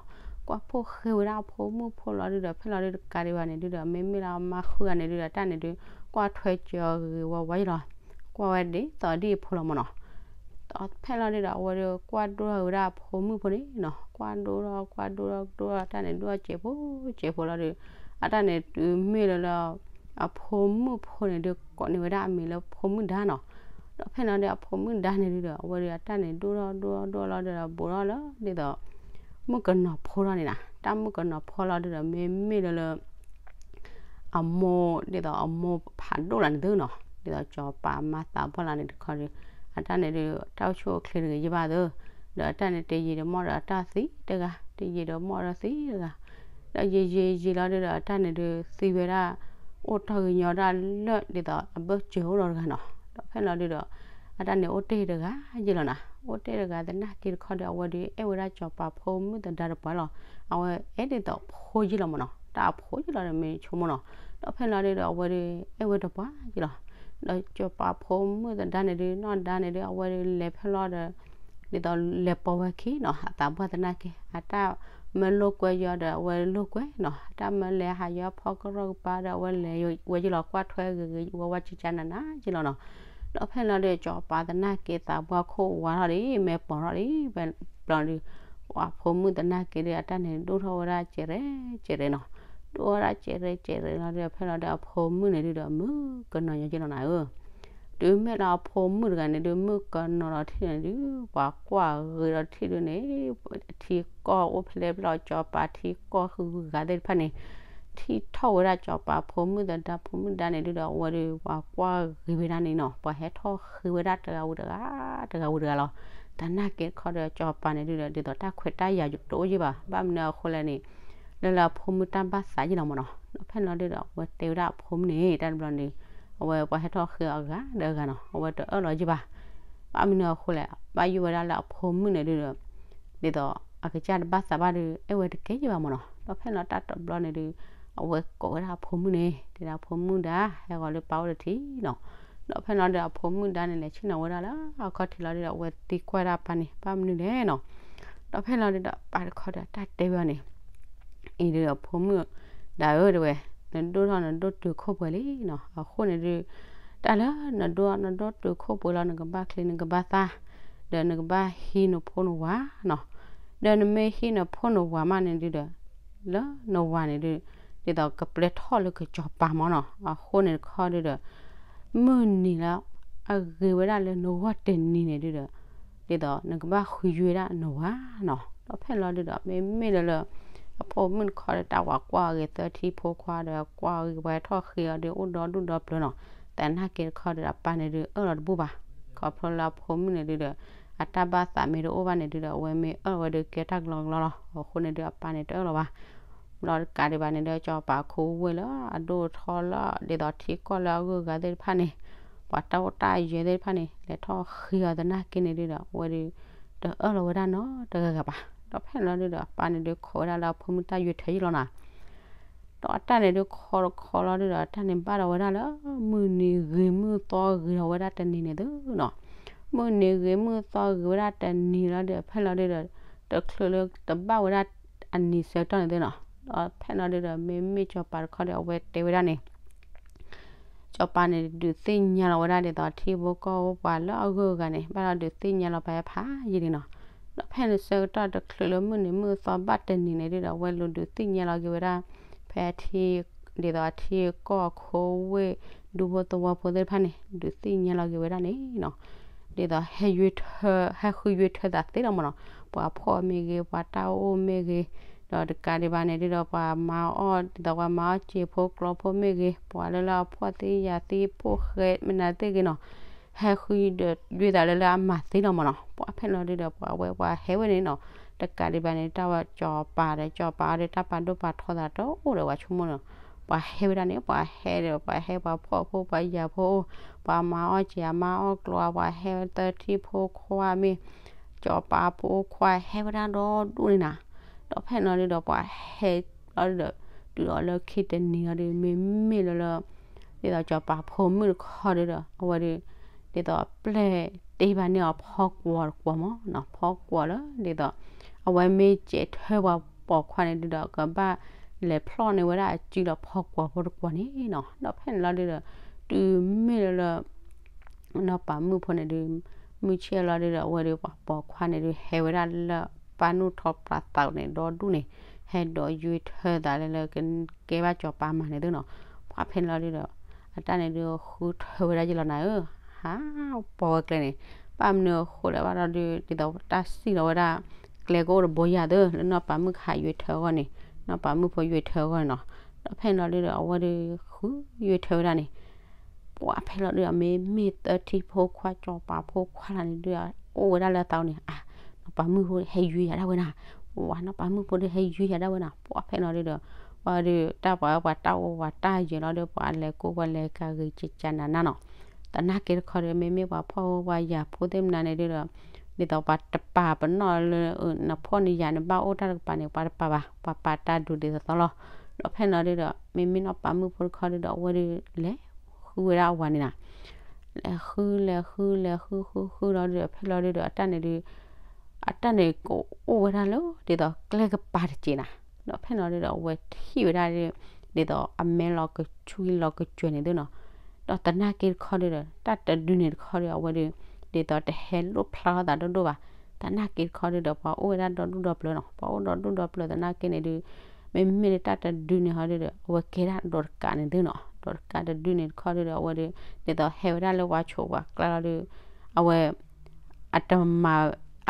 ကွၢ်ဖိၣ်ဃဲဝဲဒၣ်အဖိမုၣ်ဖိလီၤဒုဒီး ဖဲလီၤဒုတကးဒံးဘၣ်န့ၣ်ဒုဒီး မ့မ့ၢ်လၢအမါဃုဂၤန့ၣ်ဒုဒီး တၢ်န့ၣ်ဒု ကွၢ်ထွဲကၢဂ့ၤဝါဝါယံၤလီၤ. ကွၢ်ဝဲဒ်သိးဒ်အဖိလီၤမ့ၢ်နီၤ. ဒီးဖဲလီၤဒုဒီး အဝဲဒီးကွၢ်ဒိၣ်ထီၣ်ဝဲဒၣ်အဖိမုၣ်ဖိန့ၣ်နီၤ. ကွၢ်ဒိၣ်ထီၣ် ကွၢ်ဒိၣ်ထီၣ် ဒိၣ်ထီၣ် တၢ်န့ၣ်ဒိၣ်ထီၣ်စဲးဖိစဲးဖိလီၤဒုး အတၢ်န့ၣ်တုၤမ့ၢ်လၢလၢ အဖိမုၣ်ဖိန့ၣ်ဒုး ကိးန့ၢ်ဝဲဒၣ်အမံၤလၢဖိမုၣ်ဒါနီၤ. ဒီးဖဲလီၤဒုး အဖိမုၣ်ဒါန့ၣ်ဒုဒီး အဝဲဒီးအတၢ်န့ၣ်ဒိၣ်ထီၣ်ဒိၣ်ထီၣ်ဒိၣ်ထီၣ်လီၤဒုဒီး ဘူးထီၣ်လၢ ဒ်သိး မုၣ်ကနီၤဖိထီၣ်န့ၣ်နီၤ. တၢ်မုၣ်ကနီၤဖိလီၤဒုဒီး မ့မ့ၢ်လၢလၢ အမိၢ် ဒ်သိးအမိၢ်ဖးဒိၣ်လၢန့ၣ်သုနီၤ. ဒ်သိးစီၤပၤမါသးပှၢ်လၢန့ၣ်တခီဒီး အတၢ်န့ၣ်ဒုး တၢ်အိၣ်ဆူၣ်အိၣ်ချ့တဂ့ၤယဘၣ်သု ဒီးအတၢ်န့ၣ်တယံာ်ဒီးမီၢ်ဒီးအတၢ်သံတဂၤ တယံာ်ဒီးမီၢ်ဒီးသံတဂၤ ဒီးယံာ်ယံာ်ယံာ်လီၤဒုဒီး အတၢ်န့ၣ်ဒုးသံဝဲဒၣ် အိၣ်တီၢ်ကညီဒၣ်လၢ ဒ်သိးအဘၢၣ်စၢၤအိၣ်ဒီးတဂၤနီၤ. ဒီးဖဲလီၤဒုဒီး အတၢ်န့ၣ်အိၣ်တ့ၢ်တဂၤယ့ၢ်လီၤနၤ. အိၣ်တ့ၢ်တဂၤသနာ်က့တခီဒီး အဝဲဒုးအဲၣ်ဝဲဒၣ်စီၤပၤဖိမုၣ်သဒါတပှၢ်လီၤ. အဝဲအဲၣ်ဒ်သိးဖိယ့ၢ်လီၤမ့ၢ်နီၤ. တၢ်အဖိယ့ၢ်လီၤဒီးမ့ၢ်ဆိကမိၣ်နီၤ. ဒီးဖဲလီၤဒုဒီး အဝဲဒုးအဲၣ်ဝဲတပှၢ်ယ့ၢ်လီၤ. ဒီးစီၤပၤဖိမုၣ်သဒါန့ၣ်ဒုး နီၢ်ဒါန့ၣ်ဒုး အဝဲဒုးလဲၤဖဲလီၤဒီး ဒ်သိးလဲၤပိာ်ဝဲခံနီၤ. အသးပှၢ်သနာ်က့ အတၢ် မၢလိာ်ကွဲယီၤဒီးအဝဲလိာ်ကွဲနီၤ, တၢ်မၢလဲၤဟးယီၤဖီကရီၣ်ကပၤဒီးအဝဲလဲၤဝဲယလီၤ ကွၢ်ထွဲဂ့ၤဂ့ၤဝဲဝဲကကနၤနၤယလီၤနီၤ. ဒီးဖဲလီၤဒီး စီၤပၤသနာ်က့သးပှၢ်ခိၣ်ဝါထီၣ်ဒံး မဲာ်ပိာ်ထီၣ်ဒံး ဖဲဘျီဒီး ပှၤဖိမုၣ်သနာ်က့ဒီး အတၢ်န့ၣ်ဒိၣ်ထီၣ်ဝဲဒၣ်ကဲးရဲၣ်ကဲးရဲၣ်နီၤ. ဒိၣ်ဝဲဒၣ်ကဲးရဲၣ်ကဲးရဲၣ်လီၤဒီး ဖဲလီၤဒီးအဖိမုၣ်န့ၣ်ဒုဒီး မုၣ်ကနီၤညီယလီၤနၤဧၢ. တုၤမ့ၢ်လၢအဖိမုၣ်တဂၤန့ၣ်ဒု မုၣ်ကနီၤဒီးထံၣ်န့ၣ်ဒု ပှၤကွၢ်ဂ့ၤဒီးထံၣ်ဒုန့ၣ် ထံကီၢ်အိၣ်ဖျဲၣ်ဖျဲၣ်လီၤ စီၤပၤထံကီၢ်ဃုဂၤသ့ၣ်တဖၣ်န့ၣ် ထံၣ်ထီၣ်ဝဲဒၣ်စီၤပၤဖိမုၣ်သဒါဖိမုၣ်ဒါန့ၣ်ဒုဒီး အဝဲဒီးပှၤကွၢ်ဂ့ၤဝဲဒၣ်န့ၣ်နီၤ, ပှၤဟဲထီၣ်ဃ့ဝဲဒၣ်တဂၤဝံၤတဂၤ တဂၤဝံၤတဂၤလီၤ. သနာ်က့တခီဒီး စီၤပၤန့ၣ်ဒုဒီး ဒ်သိးတၢ်ခွဲးတၢ်ယာ်တအိၣ်ယံၤဘၣ်, ဘၣ်မနုၤအဃိလဲၣ်န့ၣ် လၢလၢအဖိမုၣ်တၢ်ဘၣ်သးယလီၤမၢ်နီၤ. ဒီးဖဲလီၤဒုဒီး အဝဲတဲဝဲဒၣ်အဖိမုၣ်န့ၣ် တၢ်တဘျီန့ၣ် အဝဲပှၤဟဲထီၣ်ဃ့အီၤအဂၤဒီးအဂၤနီၤ, အဝဲတအၢၣ်လီၤယံၤဘၣ်. ဘၣ်မနုၤအဃိလဲၣ် ဘၣ်ယိၣ်ဝဲဒၣ်လၢအဖိမုၣ်န့ၣ်ဒုဒီး ဒ်သိးအကစၢ်တဘၣ်သးဘၣ်ဒီး အဲၣ်ဝဲတကဲယံၤဘၣ်မၢ်နီၤ. ဒီးဖဲလီၤတၢ်တဘျီန့ၣ်ဒု အဝဲကိးဝဲဒၣ်အဖိမုၣ်န့ၣ် တဲဒၣ်အဖိမုၣ်ဒါ ဟဲဂီၤလၢပၢ်အိၣ်တထံၣ်နီၤ. ဒီးဖဲလီၤဒုဒီးအဖိမုၣ်ဒါန့ၣ် လဲၤဆ့ၣ်နီၤဝဲဒၣ်လၢအခီၣ်ထံးလီၤဒုဒီး အဝဲသံကွၢ်ဒၣ်အပၢ်န့ၣ် ဘၣ်မနုၤလဲၣ်နီၤ. ဒီးဖဲလီၤဒုဒီးအပၢ်တခီဒီးတၢ်တဲဝဲအီၤန့ၣ် အံၤဒုဒီးအဖိမုၣ်ဒါဧၢ တဲဝဲ, နဒိၣ်ထီၣ်နဒိၣ်တုာ်ခိၣ်ပှဲၤလံနီၤ. အဃိန့ၣ်ဒု တၢ်လၢနဒိၣ်နဒိၣ်တုာ်ခိၣ်ပှဲၤလီၤ နကဘၣ်ချ့နကဘၣ်သၣ် ဒီးနကဘၣ်ဟံးနဖိနဝၤနီၤ. ဒီးနမ့ၢ်ဟံးနဖိနဝၤမးန့ၣ်ဒုဒီး လၢနဝၤန့ၣ်ဒု ဒ်သိးကပျဲထီၣ်လၢကစီၤပၤမၢ်နီၤ. အဃိန့ၣ်တခီဒုဒီး မုၢ်နံၤလၢ အဂ့ၤဝဲဒၣ်လၢနဂီၢ်တနံၤန့ၣ်ဒုဒီး ဒ်သိးနကဘၣ်ဃုယွဲဒၣ်နဝၤနီၤ. ဒီးဖဲလီၤဒုဒီး မ့မ့ၢ်လၢလၢ အဖိမုၣ်တခီဒီး တၢ်ဝၤကွၢ်ဂ့ၤသၢထံဖိခွါဒီး ကွၢ်ဂ့ၤပှၤဟဲထီၣ်ဃ့အီၤဒီး အိၣ်ဒီဒူၣ်ဒီပျၢၤနီၤ. သနာ်က့တခီဒီး အပၢ်န့ၣ်ဒု အၢၣ်လီၤတဘူၣ်ဘၣ်. ခီဖျိလၢအဖိမုၣ်န့ၣ်ဒုဒီး အတၢ်ဘၣ်သးမ့ၢ်တအိၣ်ဘၣ်န့ၣ်ဒုဒီး အဝဲမ့ၢ်အၢၣ်ဝဲဒုကဲတၢ်ကလီကလီလီၤ. အဃိန့ၣ်ဒု အပၢ်န့ၣ်တအၢၣ်လီၤဘၣ်. ဘျီတကးဒံးဘၣ်န့ၣ်ဒီး စီၤပၤခိဝ့ၢ်လၢအဒိၣ်ထီလၢ ဒ်သိးထံကီၢ်လၢအဂုၤအဂၤသ့ၣ်တဖၣ်န့ၣ် ပှၤတၢ်အိၣ်တၢ်ယၢၤသ့ၣ်တဖၣ်န့ၣ် လဲၤထီၣ်ဃ့အီၤသနာ်က့န့ၣ်ဒုဒီး အဝဲဒု တအၢၣ်လီၤဝဲဒၣ်နီတဂၤဂၤဘၣ်. ဒီးဖဲန့ၣ်လီၤဒုဒီး အပၢ်န့ၣ်ဒု ခိးဝဲဒၣ်လၢအဖိမုၣ်တၢ်ယွဲၢ်ထၢယလီၤနီၤ. ဒီးအတၢ်န့ၣ်ဒု ခိးတခိးလီၤဒုဒီး အတၢ်န့ၣ်ဘၣ်ဒီးဝဲဒၣ်လၢ မုၢ်နံၤဂ့ၤမုၢ်သီဂ့ၤထီၣ်ဝဲဒၣ်တနံၤန့ၣ်သုနီၤ. မုၢ်နံၤဂ့ၤမုၢ်သီဂ့ၤဝဲဒၣ်တနံၤလီၤဒုဒီး ဖဲလီၤဒုဒီး တချုးလၢတဘၣ်ဝဲဒၣ်အနံၤဆၢကတီၢ်န့ၣ်သုနီၤ. ဒီးဖဲန့ၣ်လီၤဒုဒီး မ့မ့ၢ်စီၤပၤတခီဒီး အဝဲတဲဝဲဒၣ်န့ၣ် စီၤပၤန့ၣ် ဒုးသ့ၣ်ညါလီၤဝဲဒၣ်ဒ်သိးထံဖိကီၢ်ဖိပှၤလၢအဂုၤအဂၤန့ၣ် ဘၣ်ဒီးဒုးသ့ၣ်ညါလီၤပာ်ဖးယံာ်န့ၣ်နီၤ. ဒီးဖဲန့ၣ်ဆၢကတီၢ်တချုးလၢမုၢ်နံၤမုၢ်သီဘၣ်တနံၤန့ၣ်ဒုဒီး အဝဲလူၤဒုးသ့ၣ်ညါလီၤက့ၤဝဲဒၣ် ဖဲထံ ဒ်သိးအထံကီၢ်အခိဝ့ၢ် ဒူဖိသဝီဖိသ့ၣ်တဖၣ်န့ၣ် ဒုးသ့ၣ်ညါလီၤက့ၤဝဲဒၣ်န့ၣ်နီၤ. ဒ်သိးဟဲယွဲၢ်ထၢ ဟဲဃုယွဲၢ်ထၢသးသ့လီၤမၢ်နီၤ. ပှၤဖှီၣ်မ့ၢ်ဂ့ၤ ပှၤတၢ်အိၣ်မ့ၢ်ဂ့ၤ, ဒီးတကးဒံးဘၣ်န့ၣ်ဒုဒီး ပှၤမၤအီၣ် ဒ်သိးပှၤမၤအီၣ်စ့ဖိကျိဖိမ့ၢ်ဂ့ၤ, ပှၤလၢလၢအဖှီၣ်သ့ယာ်သ့ဖိဃဲမနုၤသ့ၣ်ဂ့ၤနီၤ, ဟဲဃုဒီးယွဲၢ်သးလၢလၢအမၤသ့လီၤမၢ်နီၤ. ပှၤဖဲန့ၣ်လီၤဒုဒီး ပှၤဝဲပှၤဟဲဝဲန့ၣ်နီၤ. တကးဒံးဘၣ်န့ၣ် တၢ်ဝဲစီၤပၤဒီး စီၤပၤအီၤဒီး တၢ်ပာ်ဒိၣ်ပာ်ထီသးတအိၣ်ဒီးပှၤဆိကမိၣ်နီၤ. ပှၤဟဲဝဲဒၣ်န့ၣ် ပှၤဟဲဒီး ပှၤဟဲပှၤဖှီၣ်ဖိ ပှၤယာ်ဖိအိၣ်, ပှၤမၤအီၣ်စ့ မၤအီၣ်ကျိ ပှၤဟဲဝဲသၢထံဖိခွါမ့ၢ် စီၤပၤဖိခွါဟဲဝဲဒၣ်ဒီဒူၣ်န့ၣ်နီၤ. ဒီးဖဲန့ၣ်လီၤဒုဒီး ပှၤဟဲလီၤဒုဒီး တုၤဒီးလၢခံတနံၤလီၤဒု မ့မ့ၢ်လၢလၢ ဒ်သိးစီၤပၤဖိမုၣ်တခီဒုဒီး အဝဲဒု ဒ်သိးပျဲၢ်တ့ဘၣ်န့ၢ်အီၤဖီကွီၤတကွီၤမၢ်နီၤ, ဖီကွီၤလၢ ဒ်သိး အဝဲမ့ၢ်စဲးထၢပှၤပိာ်ခွါန့ၣ်ဒုဒီး ကဘၣ်လဲၤဖျီၣ်န့ၢ်ဝဲဒၣ်အစုလီၤဖီကွီၤဖိတကွီၤန့ၣ်နီၤ. ဒီးဖဲန့ၣ်လီၤဒုဒီး တုၤမ့ၢ်လၢလၢ နီၢ်ပၤမုၣ်ဖိန့ၣ်ဒု မုၢ်ဆ့ၣ်လီၤဒုဒီး အဝဲဒုပှၤပိာ်ခွါန့ၣ်ဒု ဟဲဝဲဒၣ်လၢပၢ်နူၢ်ထီၣ်ပျၢၤသးန့ၣ် ဒီဒူၣ်န့ၣ် ဟဲဒိးယွဲၢ်ထၢသးလၢလၢကကဲဘၣ်စီၤပၤမၤန့ၣ်သုနီၤ. ပှၤဖဲန့ၣ်လီၤဒုဒီး အတၢ်န့ၣ်ဒုဃုထၢဝဲဒၣ်ယလီၤနၤဧၢ, ဟး ပိာ်ဝဲကျဲန့ၣ် ဘၣ်မနုၤအဃိလဲၣ်ဘၣ်ဒီးဒု ဒ်သိးတၢ်စံၣ်လီၤဝဲဒၣ် ကျဲကအိၣ်တဘိယၤသု လၢနီၢ်ပၤမုၣ်ကဟးယွဲၢ်ထၢအဂီၢ်န့ၣ် နီၢ်ပၤမုၣ်ဖိယွဲၢ်ထၢအဂီၢ်န့ၣ်နီၤ. ဒီးဖဲန့ၣ်လီၤဒုဒီး အဝဲဒုဃုယွဲၢ်ထၢဝဲဒၣ်န့ၣ် ပှၤဖဲလီၤဒုဒီး မ့မ့ၢ်သၢထံဖိခွါ စီၤပၤဖိခွါလၢန့ၣ်ဒု အိၣ်ဝဲဒၣ်လၢအသးန့ၣ် အါ နီၢ်ပၤမုၣ်ဖိဟဲယွဲၢ်ယၤဒၣ်ဝဲနၤ, ပှၤနီၢ်ပၤမုၣ်ဖိဒုဟဲယွဲၢ်ယၤဒၣ်ဝဲနၤ. ပှၤဖဲန့ၣ်လီၤဒုဒီး ပှၤဒု တၢ်ပှၤပှၤတၢ်အိၣ်ပှၤတၢ်ယၢၤလီၤဒု ပှၤလဲၤကိးပှၤလဲၤကၤဂ့ၤကကနၤနၤနီၤ. သနာ်က့တခီဒီး မ့မ့ၢ်ပှၤဖှီၣ်ဖိပှၤယာ်ဖိသ့ၣ်မနုၤန့ၣ်ဒုဒီး ဒ်သိးပှၤတပာ်ပနီၣ်လၢ နဖှီၣ်နယာ်န့ၣ် ဘၣ်အိၣ်တၢ်တကပၤန့ၣ် ပှၤတပာ်ဘၣ် ပှၤပာ်တၢ်ဒုးဒ်သိးသိးလီၤ. ဒီးဖဲန့ၣ်လီၤဒုဒီး မ့မ့ၢ်နီၢ်ပၤမုၣ်ဖိတခီဒုဒီး အဝဲဒု လဲၤဃုဝဲဒၣ်အဝၤန့ၣ်နၤ, လဲၤဃုလဲၤဃုလဲၤဃုဃုဃုလီၤဒုဒီး ဖဲလီၤဒုဒီး အတၢ်န့ၣ်ဒု အတၢ်န့ၣ်ကအိၣ်ဝဲဒၣ်လၢ ဒ်သိးကျဲကပၤတစဲးနၤ, ဒီးဖဲလီၤဒုဒီး အဝဲထံၣ်ဝဲဒၣ် ဒ်သိးအမဲလီၤကဆွံလီၤကစၢၤန့ၣ်သုနီၤ, ဒီးသနာ်က့တခီဒုဒီး တၢ်တဒုန့ၣ်တခီဒီး အဝဲဒု ဒ်သိးတဟဲလိၣ်ဖျါထီၣ်သးဒိၣ်ဒိၣ်ဘၣ်, သနာ်က့တခီဒုဒီး ပှၤအိၣ်ဝဲဒၣ်ဒီဒူၣ်ဒီပျၢၤနီၤ, ပှၤအိၣ်ဒီဒူၣ်ဒီပျၢၤသနာ်က့န့ၣ်ဒု မ့မ့ၢ်လၢတၢ်တဒုန့ၣ်ဟီဒုဒီး အဝဲကဲဒၣ်ဒီးတကးန့ၣ်သုနီၤ, ဒီးတကးတဒုန့ၣ်တခီဒုဒီး အဝဲဒု ဒ်သိးဟဲဝဲဒၣ်လၢပှၤဆိးပှၤကျါလီၤဒု အဝဲ အတမၤ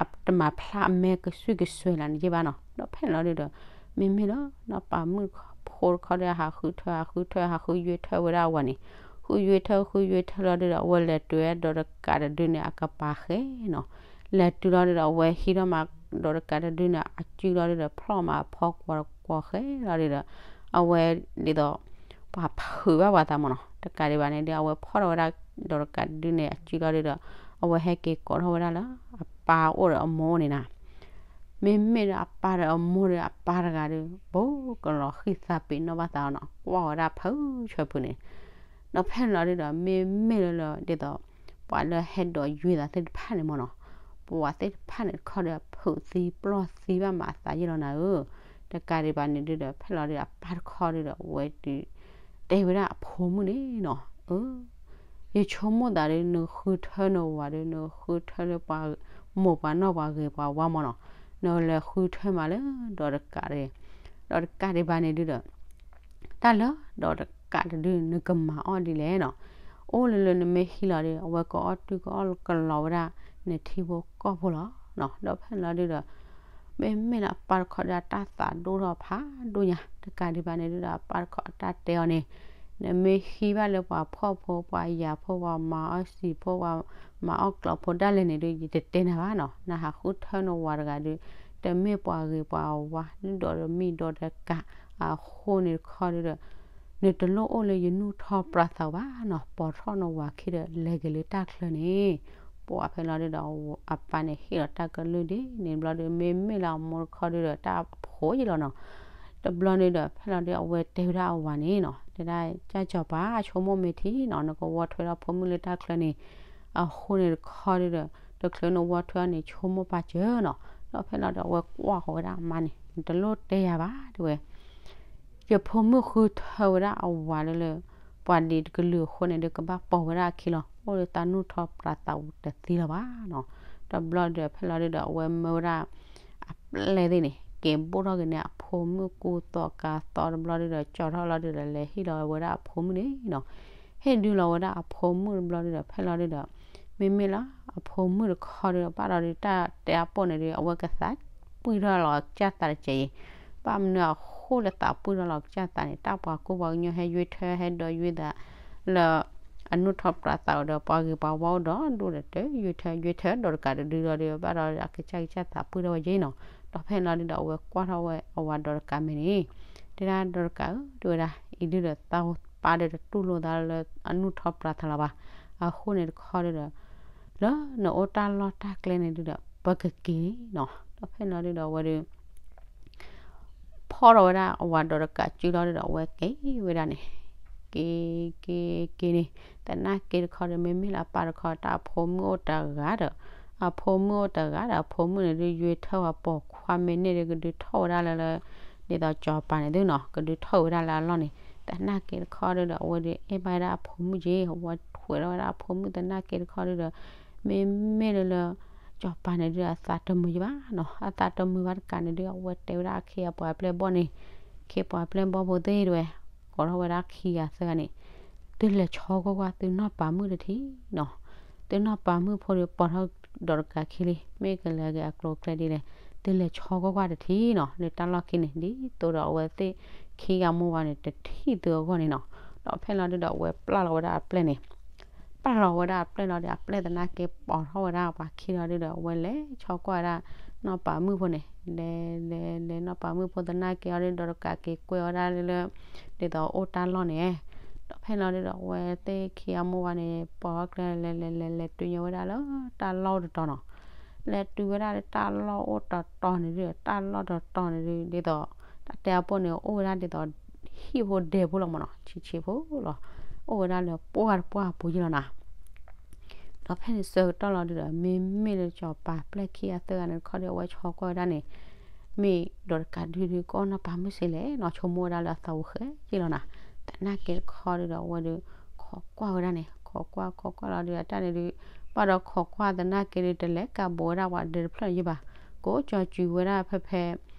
အတမၤဖျါအမဲကဆွံကစၢၤလၢန့ၣ်က့ဘၣ်နီၤ, ဒီးဖဲလီၤဒုဒီး မ့မ့ၢ်လၢ နီၢ်ပၤမုၣ်ဖိတခီဒီး ဟးဃုထၢ ဟးဃုထၢ ဟးဃုယွဲထၢဝဲဒၣ်အဝၤန့ၣ်, ဃုယွဲထၢ ဃုယွဲထၢလီၤဒုဒီး အဝဲလဲၤတုၤဝဲဒီးတကးတဒုန့ၣ် အကပၤဃဲနီၤ, လဲၤတုၤလီၤဒုဒီး အဝဲဟံးထီၣ်မး ဒီးတကးတဒုန့ၣ် အစုလီၤဒုဒီး ဖျီၣ်မးအဖီကွီၤကွီၤဃဲလီၤဒုဒီး အဝဲဒ်သိး ပှၤဖုးဘၣ်ပှၤသးမ့ၢ်နီၤ, တကးဒံးဘၣ်န့ၣ်ဒီး အဝဲဖီၣ်ထီၣ်ဝဲဒၣ် ဒီးတကးတဒုန့ၣ် အစုလီၤဒုဒီး အဝဲဟဲက့ၤကိးထီၣ်ဝဲဒၣ်လၢ အပၢ်အိၣ်ဒီးအမိၢ်န့ၣ်နၤ, မ့မ့ၢ်ဒီးအပၢ်ဒီးအမိၢ်ဒီးအပၢ်တဂၤဒီး ဘိးကလီၤဃံၣ်သးပ့ၤနီၣ်ဘၣ်သးအီၤနီၤ, ကွၢ်ဝဲဒၣ်ဖုးဆၢဖုးန့ၣ်, ဒီးဖဲလီၤဒုဒီး မ့မ့ၢ်လၢလၢ ဒ်သိး ပှၤလၢဟဲဒိးယွဲသးသ့ၣ်တဖၣ်န့ၣ်မ့ၢ်နီၤ, ပှၤသ့ၣ်တဖၣ်န့ၣ်တခီဒီး ဖုးသံပျီၢ်သံဘၣ်မးအသးယ့ၢ်လီၤနၤဧၢ, တကးဒံးဘၣ်န့ၣ်ဒုဒီး ဖဲလီၤဒုဒီး အပၢ်တခီဒုဒီး အဝဲဒု တဲဝဲဒၣ်အဖိမုၣ်န့ၣ်နီၤ, အၢ ယဆိကမိၣ်သးဒီး နဃုထၢနဝၤဒီး နဃုထၢလၢပှၤမိၢ်ပှၤနီၢ်ပှၤဂ့ၤပှၤဝါမ့ၢ်နီၤ, နလဲၤဃုထၢမးလၢဒီးတကးဒီး, ဒီးတကးဒံးဘၣ်န့ၣ်ဒုဒီး တၢ်လၢဒီးတကးတဒု နကမၤအီၤဒ်လဲၣ်နီၤ, အိၣ်လၢလၢနမ့ၢ်ဟံးလီၤဒီး အဝဲကအီၣ်တုၤကအီၣ်ကလီၤဝဲဒၣ် နထံဖိကီၢ်ဖိလီၤနီၤ, ဒီးဖဲလီၤဒုဒီး မ့မ့ၢ်လၢအပၢ်တခီဒီး တၢ်သးဒိၣ်ထီၣ်ဖးဒိၣ်ညါ, တကးဒံးဘၣ်န့ၣ်ဒုဒီး အပၢ်တခီအတၢ်တဲအီၤန့ၣ်, နမ့ၢ်ဟံးဘၣ်လၢပှၤဖှီၣ်ဖိ ပှၤယာ်ဖိ ပှၤမၤအီၣ်စံာ်ဖိ ပှၤမၤအီၣ်ကျီၢ်ဖိဒၣ်လဲာ်န့ၣ်ဒု ယတတဲနၤဘၣ်နီၤ, နဟးဃုထၢနဝၤတဂၤဒု တမ့ၢ်ပှၤဂ့ၤပှၤဝါ ဒုဒီးတမံၤဒီးတကး, အဃိန့ၣ်တခီဒုဒီး နတလိၣ်အိၣ်လၢယနူၢ်ထီၣ်ပြးသးဘၣ်နီၤ, ပိာ်ထီၣ်နဝၤခံဒီး လဲၤက့ၤလၢတၢ်ချၢန့ၣ်, ပှၤဖဲလီၤဒုဒီး အပၢ်န့ၣ်ဟ့ၣ်လီၤတၢ်ကလုၢ်ဒ်န့ၣ်တဘျီဒီး မ့မ့ၢ်လၢအမိၢ်တခီဒုဒီး တၢ်ဖိယ့ၢ်လီၤနီၤ, တဘျီန့ၣ်ဒီး ဖဲလီၤဒု အဝဲတဲဝဲဒၣ်အဝၤန့ၣ်နီၤ, တဲဒၣ် ကၢ်စီၤပၤ ဆိကမိၣ်မ့ၢ်ထံနီၤ, နကဝီထွဲဒီးဖိမုၣ်လၢတၢ်ချၢန့ၣ်, အဃိန့ၣ်တခီဒုဒီး တချုးနဝီထွဲအီၤန့ၣ် ဆိကမိၣ်ပာ်စၢၤနီၤ, ဒီးဖဲလီၤဒီး အဝဲကွၢ်ဃီၤဝဲဒၣ်အမါန့ၣ် နတလိၣ်တဲယၤဘၣ် တဲဝဲ ယဖိမုၣ်ဃုထၢဝဲဒၣ်အဝၤလၢလၢ ပှၤဒ်တကလုာ်အဃိန့ၣ်ဒီး ကဘၣ်ပိာ်ဝဲဒၣ်အခံလီၤ, အိၣ်လၢတၢ်နူၢ်ထီၣ်ပြးသးတသ့လၢၤဘၣ်နီၤ, တဘျီဒီး ဖဲလီၤဒုဒီး အဝဲမၢဝဲဒၣ် အပျဲၢ်သ့ၣ်န့ၣ် က့ၤဘိၣ်ထီၣ်က့ၤန့ၣ်အဖိမုၣ်ကူသိးကၤသီတဘျီဒုဒီး ကၠီထီၣ်လီၤဒုဒီး လဲၤဟ့ၣ်လီၤဝဲဒၣ်အဖိမုၣ်န့ၣ်နီၤ, ဟ့ၣ်ဒုလီၤဝဲဒၣ်အဖိမုၣ်တဘျီဒုဒီး ဖဲလီၤဒုဒီး မ့မ့ၢ်လၢအဖိမုၣ်တခီဒီး ဘၣ်ဒီးဒု တၢ်တဲအပိၢ်န့ၣ်ဒု အဝဲကသးပှံၢ်ထီၣ်လီၤကစၢ်သးတကဲးအံၤ, ဘၣ်မနုၤအဃိလၢသးပှံၢ်ထီၣ်လီၤကစၢ်သးန့ၣ် တၢ်ပှၤကူပှၤကညီဟဲယွဲထၢ ဟဲဒိးယွဲသးလၢ အနူၢ်ထီၣ်ပြးသးအိၣ်ဒီး ပှၤဂ့ၤပှၤဝါအိၣ်ဒီးဒိၣ်ဒီးတၢ်ယွဲထၢယွဲထၢဒီးတကးတဒုလီၤဒီး ဘၣ်ဒီးအကစၢ်ကစၢ်သးပှံၢ်ထီၣ်ဝဲယဲနီၤ, ဒီးဖဲလီၤဒုဒီး အဝဲကွၢ်ထီၣ်ဝဲအဝၤဒီးတကးမဲာ်န့ၣ်, တဲဒၣ်ဒီးတကးဧၢ တဲဝဲဒၣ် အံၤဒုဒီးသးပၢ်ဒီးတတူၢ်လိာ်သးလၢအနူၢ်ထီၣ်ပြးသးလီၤဘၣ်, အဃိန့ၣ်တခီဒုဒီး လၢနအိၣ်တၢ်လီၢ်တၢ်ကျဲန့ၣ်ဒုဒီး ပကက့ၤနီၤ, ဒီးဖဲလီၤဒုဒီးအဝဲဒု ဖီၣ်ထီၣ်ဝဲဒၣ်အဝၤဒီးတကးစုလီၤဒုဒီး အဝဲက့ၤဝဲဒၣ်န့ၣ်, က့ၤ က့ၤ က့ၤန့ၣ်, သနာ်က့တခီဒီး မ့မ့ၢ်လၢအပၢ်တခီ တၢ်အဖိမုၣ်အိၣ်တဂၤဒီး, အဖိမုၣ်အိၣ်တဂၤဒီး အဖိမုၣ်န့ၣ်ဒု ယွဲထၢဝဲပိာ်ခွါမ့ၢ်န့ၢ်ဒီး ကဒုးထီၣ်ဝဲဒၣ်လၢလၢ ဒ်သိးကၠီၤပၤန့ၣ်သုနီၤ ကဒုးထီၣ်ဝဲဒၣ်လၢအလီၢ်န့ၣ်, သနာ်က့တခီဒုဒီး အဝဲဒု အဲၣ်ဘၣ်ဝဲဒၣ်အဖိမုၣ်က့ၤ, အဝဲထွဲထီၣ်ဝဲဒၣ်အဖိမုၣ်သနာ်က့တခီဒုဒီး မ့မ့ၢ်လၢလၢ ကၠီၤပၤန့ၣ်ဒု အသးတမုာ်ယဘၣ်နီၤ, အသးတမုာ်ဘၣ်တကးန့ၣ်ဒု အဝဲတဲဝဲဒၣ်အခ့အပှၤပျဲၢ်ဘီၣ်န့ၣ်, ခ့ပှၤပျဲၢ်ဘီၣ်ဖိသ့ၣ်တဝဲ, ကိးထီၣ်ဝဲဒၣ်ခံဂၤသၢဂၤန့ၣ်, သုလဲၤဆီကွၢ်ကွၢ်သုနီၢ်ပၤမုၣ်တထံၣ်နီၤ, သုနီၢ်ပၤမုၣ်ဖိဒီးပိာ်ထီၣ်ဒီးတကးခံလံ, မ့ၢ်ကလဲၤက့ၤအကျိၤအကျဲဒ်လဲၣ်, သုလဲၤဆီကွၢ်ကွၢ်တထံၣ်နီၤ, လၢတၢ်လီၢ်ခံန့ၣ် ဒ်သိးဒီးအဝဲသ့ၣ်ခံဂၤမိၢ်ဝၤန့ၣ် တထံၣ်သုအဂီၢ်န့ၣ်နီၤ, ဒီးဖဲလီၤဒုဒီး အဝဲပျၢ်လီၤဝဲဒၣ်အပျဲၢ်န့ၣ် ပျၢ်လီၤဝဲဒၣ်အပျဲၢ်လီၤဒီး အပျဲၢ်သနာ်က့ပိာ်ထီၣ်ဝဲဒၣ်ပှၤခံလီၤဒုဒီး အဝဲလဲၤဆီကွၢ်ဝဲဒၣ် နီၢ်ပၤမုၣ်ဖိန့ၣ်, လဲၤ လဲၤ လဲၤ နီၢ်ပၤမုၣ်ဖိသနာ်က့အီၤဒုဒီးတကးက့ၤကွဲဝဲဒၣ်လၢလၢ ဒ်သိးအိၣ်တၢ်လီၢ်န့ၣ်, ဒီးဖဲလီၤဒုဒီး အဝဲသ့ၣ်ခံဂၤမိၢ်ဝၤန့ၣ် ပိာ်ထီၣ်ကျဲ လဲၤ လဲၤ လဲၤ လဲၤတုၤညီဝဲဒၣ်လၢတၢ်လီၢ်အိၣ်တတီၤနီၤ, လဲၤတုၤဝဲဒၣ်လၢတၢ်လီၢ်အိၣ်တတီၤန့ၣ်ဒု တၢ်လီၢ်တတီၤန့ၣ်ဒု ဒ်သိး တၢ်တဲအပိၢ်န့ၣ် အိၣ်ဝဲဒၣ်ဒ်သိး ဟံၣ်ဖိဒဲဖိလီၤမ့ၢ်နီၤ, ဆံးဆံးဖိလီၤ, အိၣ်ဝဲဒၣ်လၢပှၢ်တပှၢ်အပူၤယ့ၢ်လီၤနၤ, ဒီးဖဲန့ၣ်ဆၢကတီၢ်လီၤဒုဒီး မ့မ့ၢ်လၢစီၤပၤပျဲၢ်ခံဂၤသၢဂၤန့ၣ်တခီဒီး အဝဲဆီကွၢ်ဝဲဒၣ်န့ၣ် မ့ၢ်ဒီးတကးဒုဒု ကအီၣ်နီၢ်ပၤမုၣ်စ့လဲၣ်နီၤ, ဆိကမိၣ်ဝဲဒၣ်လၢအသးဝဲဃဲက့လီၤနီၤ. သနာ်က့တခီဒုဒီး အဝဲဒု ခိးကွၢ်ဝဲဒၣ်န့ၣ်, ခိးကွၢ်ခိးကွၢ်လီၤဒုဒီး တၢ်န့ၣ်ဒု ဘၣ်ဒီးခိးကွၢ်သနာ်က့ဒု တလဲၤကးဘိးဝဲဒၣ်ပှၤဒဲတဖျၢၣ်န့ၣ်ယဘၣ်, ကအိၣ်ကၠီၤစုၤဝဲဒၣ်ဖဲဖဲ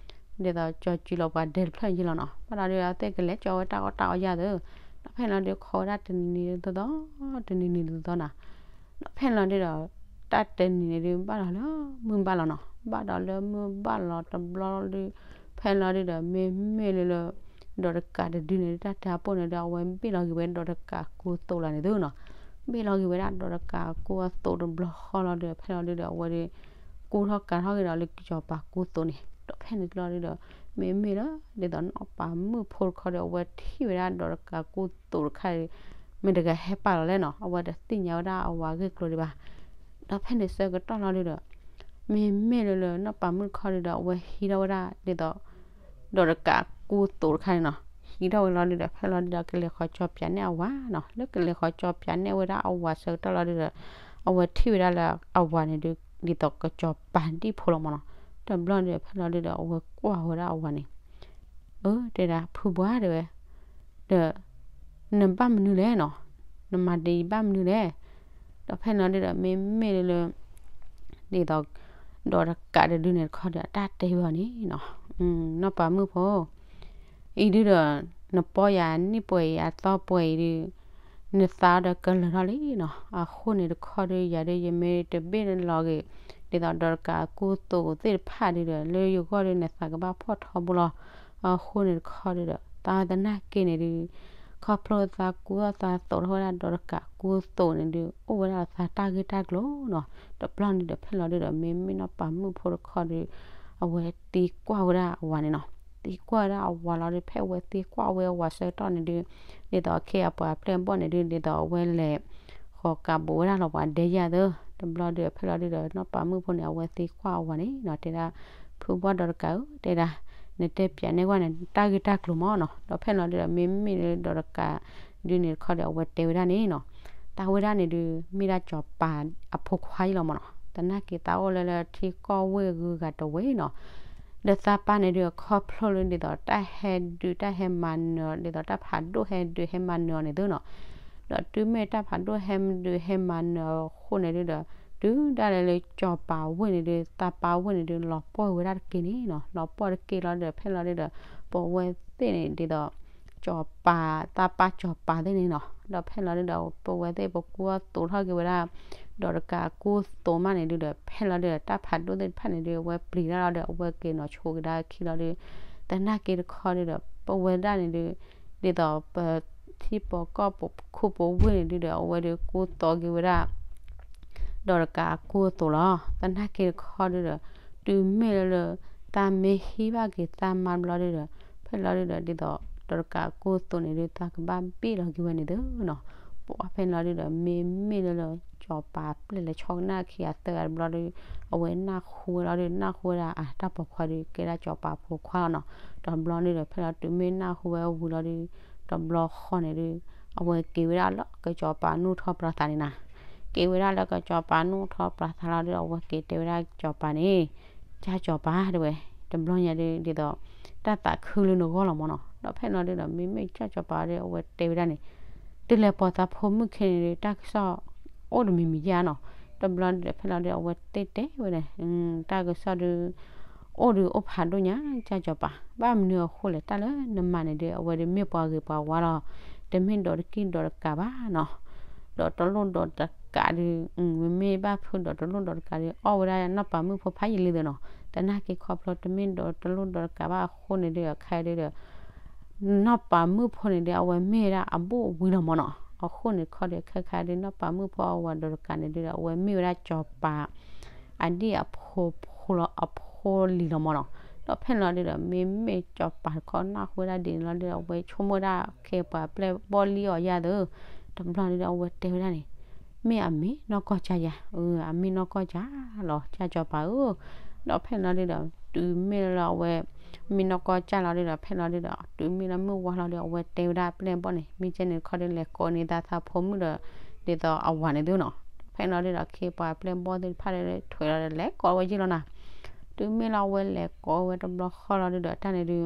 ဒ်သိးကၠီၤစုၤလီၤပှၤဒဲတဖျၢၣ်န့ၣ်ယလီၤနီၤ. ဘၣ်ဒီးဒု အဝဲသ့ၣ်ကလဲၤကၠီဝဲတၢ်အီၣ်တၢ်အီယၤသၢ, ဒီးဖဲန့ၣ်လီၤဒု ခိးဝဲဒၣ်တနံၤနံၤတသီ, တနံၤနံၤတသီနီၤ. ဒီးဖဲန့ၣ်လီၤဒုဒီး တၢ်တနံၤန့ၣ်ဒု ဘၣ်ဒီးလၢမုၢ်ဘၣ်လီၤနီၤ, ဘၣ်ဒီးလၢမုၢ်ဘၣ်လီၤတဘျီဒု, ဖဲန့ၣ်လီၤဒုဒီး မ့မ့ၢ်လၢလၢ ဒီးတကးတဒုန့ၣ်ဒု တၢ်တၢ်ပိၢ်န့ၣ်ဒု အဝဲဘ့ၣ်လီၤက့ၤဝဲဒီးတကးကူသိးလီၤန့ၣ်သ့နီၤ. ဘ့ၣ်လီၤက့ၤဝဲဒၣ်ဒီးတကးကူအသိးတဘျီဃီလီၤဒုဒီး ဖဲန့ၣ်လီၤဒုဒီး အဝဲဒု ကူထီၣ်ကးထီၣ်က့ၤဒီးလၢစီၤပၤကူသိးန့ၣ်, ဒီးဖဲန့ၣ်လီၤဒုဒီး မ့မ့ၢ်လၢ ဒ်သိးနီၢ်ပၤမုၣ်ဖိတခီဒီး အဝဲထံၣ်ဝဲဒၣ်ဒီးတကးကူသိးတခါဒီး မ့ၢ်တဂၤဟဲပာ်လီၤလဲၣ်နီၤ, အဝဲတသ့ၣ်ညါဝဲဒၣ်အဝၤဂ့ၢ်ကျိၤဒံးဘၣ်. ဒီးဖဲန့ၣ်ဆၢကတီၢ်လီၤဒုဒီး မ့မ့ၢ်လၢလၢနီၢ်ပၤမုၣ်တခီဒုဒီး အဝဲဟံးထီၣ်ဝဲဒၣ်ဒ်သိး ဒီးတကးကူသိးတခါန့ၣ်နီၤ, ဟံးထီၣ်ဝဲလီၤဒုဒီး ဖဲလီၤဒုဒီး ကလဲၤဃီၤကၠီၤပၠးန့ၢ်အဝၤနီၤ, လၢကလဲၤဃီၤကၠီၤပၠးန့ၢ်ဝဲဒၣ်အဝၤဆၢကတီၢ်လီၤဒုဒီး အဝဲထံၣ်ဝဲဒၣ်လၢအဝၤန့ၣ်ဒု ဒ်သိးကစီၤပၤဒံၣ်ဖိလီၤမၢ်နီၤ. တဘျီဒုဒီး ဖဲလီၤဒုဒီး အဝဲကွၢ်ဝဲဒၣ်အဝၤန့ၣ် အၢ တဲဒၣ် ဖုဘှါတဲဝဲ, ဒီး နဘၣ်မနုၤလဲၣ်နီၤ, နမၤဒ်အံၤဘၣ်မနုၤလဲၣ်. ဒီးဖဲန့ၣ်လီၤဒုဒီး မ့မ့ၢ်လၢ ဒ်သိး ဒီးတကးတဒုန့ၣ်တခီဒီး အတၢ်တဲဝဲအီၤန့ၣ်နီၤ, နီၢ်ပၤမုၣ်ဖိ အံၤဒုဒီး နပီယၤနံၣ်ပှဲၤအံၤ အသီပှဲၤအံၤဒု နသးဒီးကလၢၤထီၣ်လံနီၤ, အဃိန့ၣ်တခီဒု ယၤဒု ယမ့ၢ်တဘ့ၣ်လီၤက့ၤ ဒ်သိးဒီးတကးကူသိးသ့ၣ်တဖၣ်ဒုဒီး လၢယဂီၢ်ဒု နသးကဘၣ်ဖှီၣ်ထီဘိလီၤ. အဃိန့ၣ်တခီဒုဒီး သးသနာ်က့န့ၣ်ဒု ခီဖျိသးကူထီၣ်သးသိးထီၣ်ဝဲဒၣ်ဒီးတကးကူသိးန့ၣ်ဒု အိၣ်ဝဲဒၣ်သးတၢ်ဂ့ၢ်တၢ်ကျိၤနီၤ. တဘျီန့ၣ်ဒီး ဖဲလီၤဒုဒီး မ့မ့ၢ်နီၢ်ပၤမုၣ်ဖိတခီဒု အဝဲသံကွၢ်ဝဲဒၣ်အဝၤန့ၣ်နီၤ. သံကွၢ်ဝဲဒၣ်အဝၤလီၤဒု ဖဲအဝဲသံကွၢ်ဝဲအဝၤဆၢကတီၢ်န့ၣ်ဒု ဒ်သိးအခ့အပှၤအပျဲၢ်အဘီၣ်န့ၣ်ဒု ဒ်သိးအဝဲလဲၤ ဃီၤကးဘိးဝဲဒၣ်လီၤပှၤဒဲယၤသၢ, တဘျီဒုး ဖဲလီၤဒုးဒီး နီၢ်ပၤမုၣ်ဖိန့ၣ် အဝဲသံကွၢ်အဝၤန့ၣ်နီၤ တဲဒၣ် ဖုဘီၣ်ဒီးတကးဧၢ တဲဒၣ် နတဲပၠးန့ၢ်ဝဲန့ၣ် တၢ်ဂ့ၢ်တၢ်ကျိၤမးနီၤ. ဒီးဖဲလီၤဒုးဒီး မ့မ့ၢ်လၢဒီးတကးဒုန့ၣ်တခီဒီး အဝဲတဲဝဲဒၣ်န့ၣ်နီၤ တၢ်ဝဲဒၣ်န့ၣ်ဒုး မ့ၢ်ဒၣ်စီၤပၤအဖိခွါအံၤလီၤမးနီၤ. သနာ်က့သးအိၣ်လၢလၢထံကီၢ်ဝ့ၢ်ဂုၤဂၤတဝ့ၢ်နီၤ ဒီးသးပၢ်န့ၣ်ဒုး အခီဖျိလၢဒ်သိးတၢ်ဟဲဒုးတၢ်ဟဲမၤနၢၤ ဒ်သိးတၢ်ဖးဒိၣ်ဟဲဒုးဟဲမၤနၢၤအီၤန့ၣ်သုနီၤ. ဒီးတုၤမ့ၢ်တၢ်ဖးဒိၣ်ဟဲဒုးဟဲမၤနၢၤအဃိန့ၣ်ဒုးဒီး တုၤဒၣ်လဲာ်လၢစီၤပၤဝ့ၢ်န့ၣ်ဒုး သးပၢ်ဝ့ၢ်န့ၣ်ဒုး လီၤပှီၢ်ဝဲဒၣ်တက့ၢ်န့ၣ်နီၤ. လီၤပှီၢ်တက့ၢ်လီၤဒီး ဖဲလီၤဒုးဒီး ပဝဲသ့ၣ်န့ၣ်ဒ်သိး စီၤပၤ သးပၢ်စီၤပၤသ့ၣ်န့ၣ်နီၤ. ဒီးဖဲလီၤဒုးဒီး ပဝဲသ့ၣ်ပကူအသိးထီၣ်က့ၤဝဲဒၣ် ဒီးတကးကူသိးမးန့ၣ်ဒုးဒီး ဖဲလီၤဒုးဒီး တၢ်ဖးဒိၣ်သ့ၣ်တဖၣ်န့ၣ်ဒုး အဝဲပျံၤတၢ်လီၤဒီး အဝဲက့ၤနီၤဆိက့ၤဒၣ်ခံလီၤဒုး သနာ်က့တခီဒုးဒီး ပဝဲဒၣ်န့ၣ်ဒုး ဒ်သိးပထံပကီၢ်ပခူပဝ့ၢ်န့ၣ်ဒုးဒီး အဝဲဒုးကူသိးက့ၤဝဲဒၣ် ဒီးတကးကူသိးလီၤ. သနာ်က့တခီဒုးဒီး တုၤမ့ၢ်လၢလၢ သးမ့ၢ်ဟံးဘၣ်က့ၤသးမါတဘျီဒုးဒီး ဖဲလီၤဒုးဒီး ဒ်သိး ဒီးတကးကူသိးန့ၣ်ဒုး သးကဘၣ်ဘ့ၣ်လီၤက့ၤဝဲန့ၣ်သုနီၤ. ပဖဲလီၤဒုးဒီး မ့မ့ၢ်လၢလၢ စီၤပၤပျဲၢ်လဲၤဆီကနၣ်ခံဂၤသၢဂၤတဘျီဒုး အဝဲနၢ်ဟူဝဲလီၤဒုး နၢ်ဟူဝဲဒၣ်အတၢ်ပိာ်ခွါဒုး ကဲဒၣ်စီၤပၤဖိခွါလီၤနီၤ. တဘျီဒုးဒီး ဖဲလီၤတုၤမ့ၢ်နၢ်ဟူဝဲဝံၤလီၤဒုး တဘျီဃီန့ၣ်ဒုး အဝဲက့ၤဝဲဒၣ်လၢကစီၤပၤနူၢ်ထီၣ်ပျီသးန့ၣ်နီၤ. က့ၤဝဲဒၣ်လၢကစီၤပၤနူၢ်ထီၣ်ပျီသးလီၤဒုး အဝဲက့ၤတဲဝဲဒၣ်စီၤပၤန့ၣ် ကၢ်စီၤပၤတဲဝဲ တဘျီညါဒုး ဒ်သိး တၢ်သးခုလၢနဂီၢ်လီၤမးနီၤ. ဒီးဖဲလီၤဒုးဒီး မ့မ့ၢ်ကၢ်စီၤပၤဒုး အဝဲတဲဝဲဒၣ်န့ၣ် တုၤလဲၤပိာ်သးဖိမုၣ်ခဲန့ၣ်ဒုး တၢ်ကစီၣ်အိၣ်တမံၤမံၤယါနီၤ. တဘျီဒုးဒီး ဖဲလီၤဒုး အဝဲတဲတဲဝဲဒၣ် တၢ်ကစီၣ်ဒုး အိၣ်ဒုးအိၣ်ဖးဒိၣ်ညါ ကၢ်စီၤပၤ ဘၣ်မနုၤအဃိလဲၣ် တၢ်လၢနမၤန့ၣ်ဒုး အဝဲဒုးမ့ၢ်ပှၤဂ့ၤပှၤဝါလီၤ. တမ့ၢ်ဒီးတကံၢ်ဒီးတကးဘၣ်နီၤ. ဒီးတလိၣ်ဒီးတကးဒုး မ့မ့ၢ်ဘၣ်ဖုဒီးတလိၣ်ဒီးတကးဒုး အီၣ်ဝဲဒၣ်နီၢ်ပၤမုၣ်ဖိဖးယံာ်လံသ့ၣ်နီၤ. သနာ်က့ခီဖျိတမ့ၢ်ဒီးတလိၣ်ဒီးတကးဘၣ်အဃိန့ၣ်ဒုး ခဲဒုးဒီး နီၢ်ပၤမုၣ်ဖိန့ၣ်ဒုး အဝဲမ့ၢ်ဝဲဒၣ်အဘိၣ်ဝံၤလီၤမးနီၤ. အဃိန့ၣ်ခီဒုး ခဲခါဒုး နီၢ်ပၤမုၣ်ဖိအဝၤဒီးတကးန့ၣ်ဒုး အဝဲမ့ၢ်ဝဲဒၣ်စီၤပၤ အဒံၣ်အဖိဖိလီၤ အဖိလံၤလီၤမးနီၤ. ဒီးဖဲလီၤဒုးဒီး မ့မ့ၢ်စီၤပၤတခီ နၢ်ဟူဝဲဒၣ်ဒ်န့ၣ်လီၤဒုးဒီး အဝဲဆိကမိၣ်ဝဲဒၣ်ခဲပှၤပျဲၢ်ဘီၣ်လံအီၤယါသၢ တဘျီဒုးဒီး အဝဲတဲဝဲဒၣ်န့ၣ် မ့ၢ်အမ့ၢ်နီၢ်ကီၢ်ကၠါယါ အမ့ၢ်နီၢ်ကီၢ်ကၠါလီၤ ကၢ်စီၤပၤဧၢ. ဒီးဖဲလီၤဒုးဒီး တုၤမ့ၢ်လၢအဝဲ မ့ၢ်နီၢ်ကီၢ်ကၠါလီၤဒုးဒီး ဖဲလီၤဒုးဒီး တုၤမ့ၢ်လၢမုၢ်ဝါလီၤဒုး အဝဲတဲဝဲဒၣ်ပျဲၢ်ဘီၣ်န့ၣ် မ့ၢ်ကဲန့ၣ်တခီဒုး လဲၤကိးန့ၢ်သးသးဖိမုၣ်ဒီး ဒ်သိးအဝၤန့ၣ်သုနီၤ. ဖဲန့ၣ်လီၤဒုဒီး ခ့ပှၤပျဲၢ်ဘီၣ်သ့ၣ်တဖၣ်ဒီး ထွဲလီၤဒီး လဲၤကိးဝဲယ့ၢ်လီၤနၤ. တုၤမ့ၢ်လၢအဝဲလဲၤကိးဝဲတဘျီဃီလီၤဒုဒီး တၢ်န့ၣ်ဒု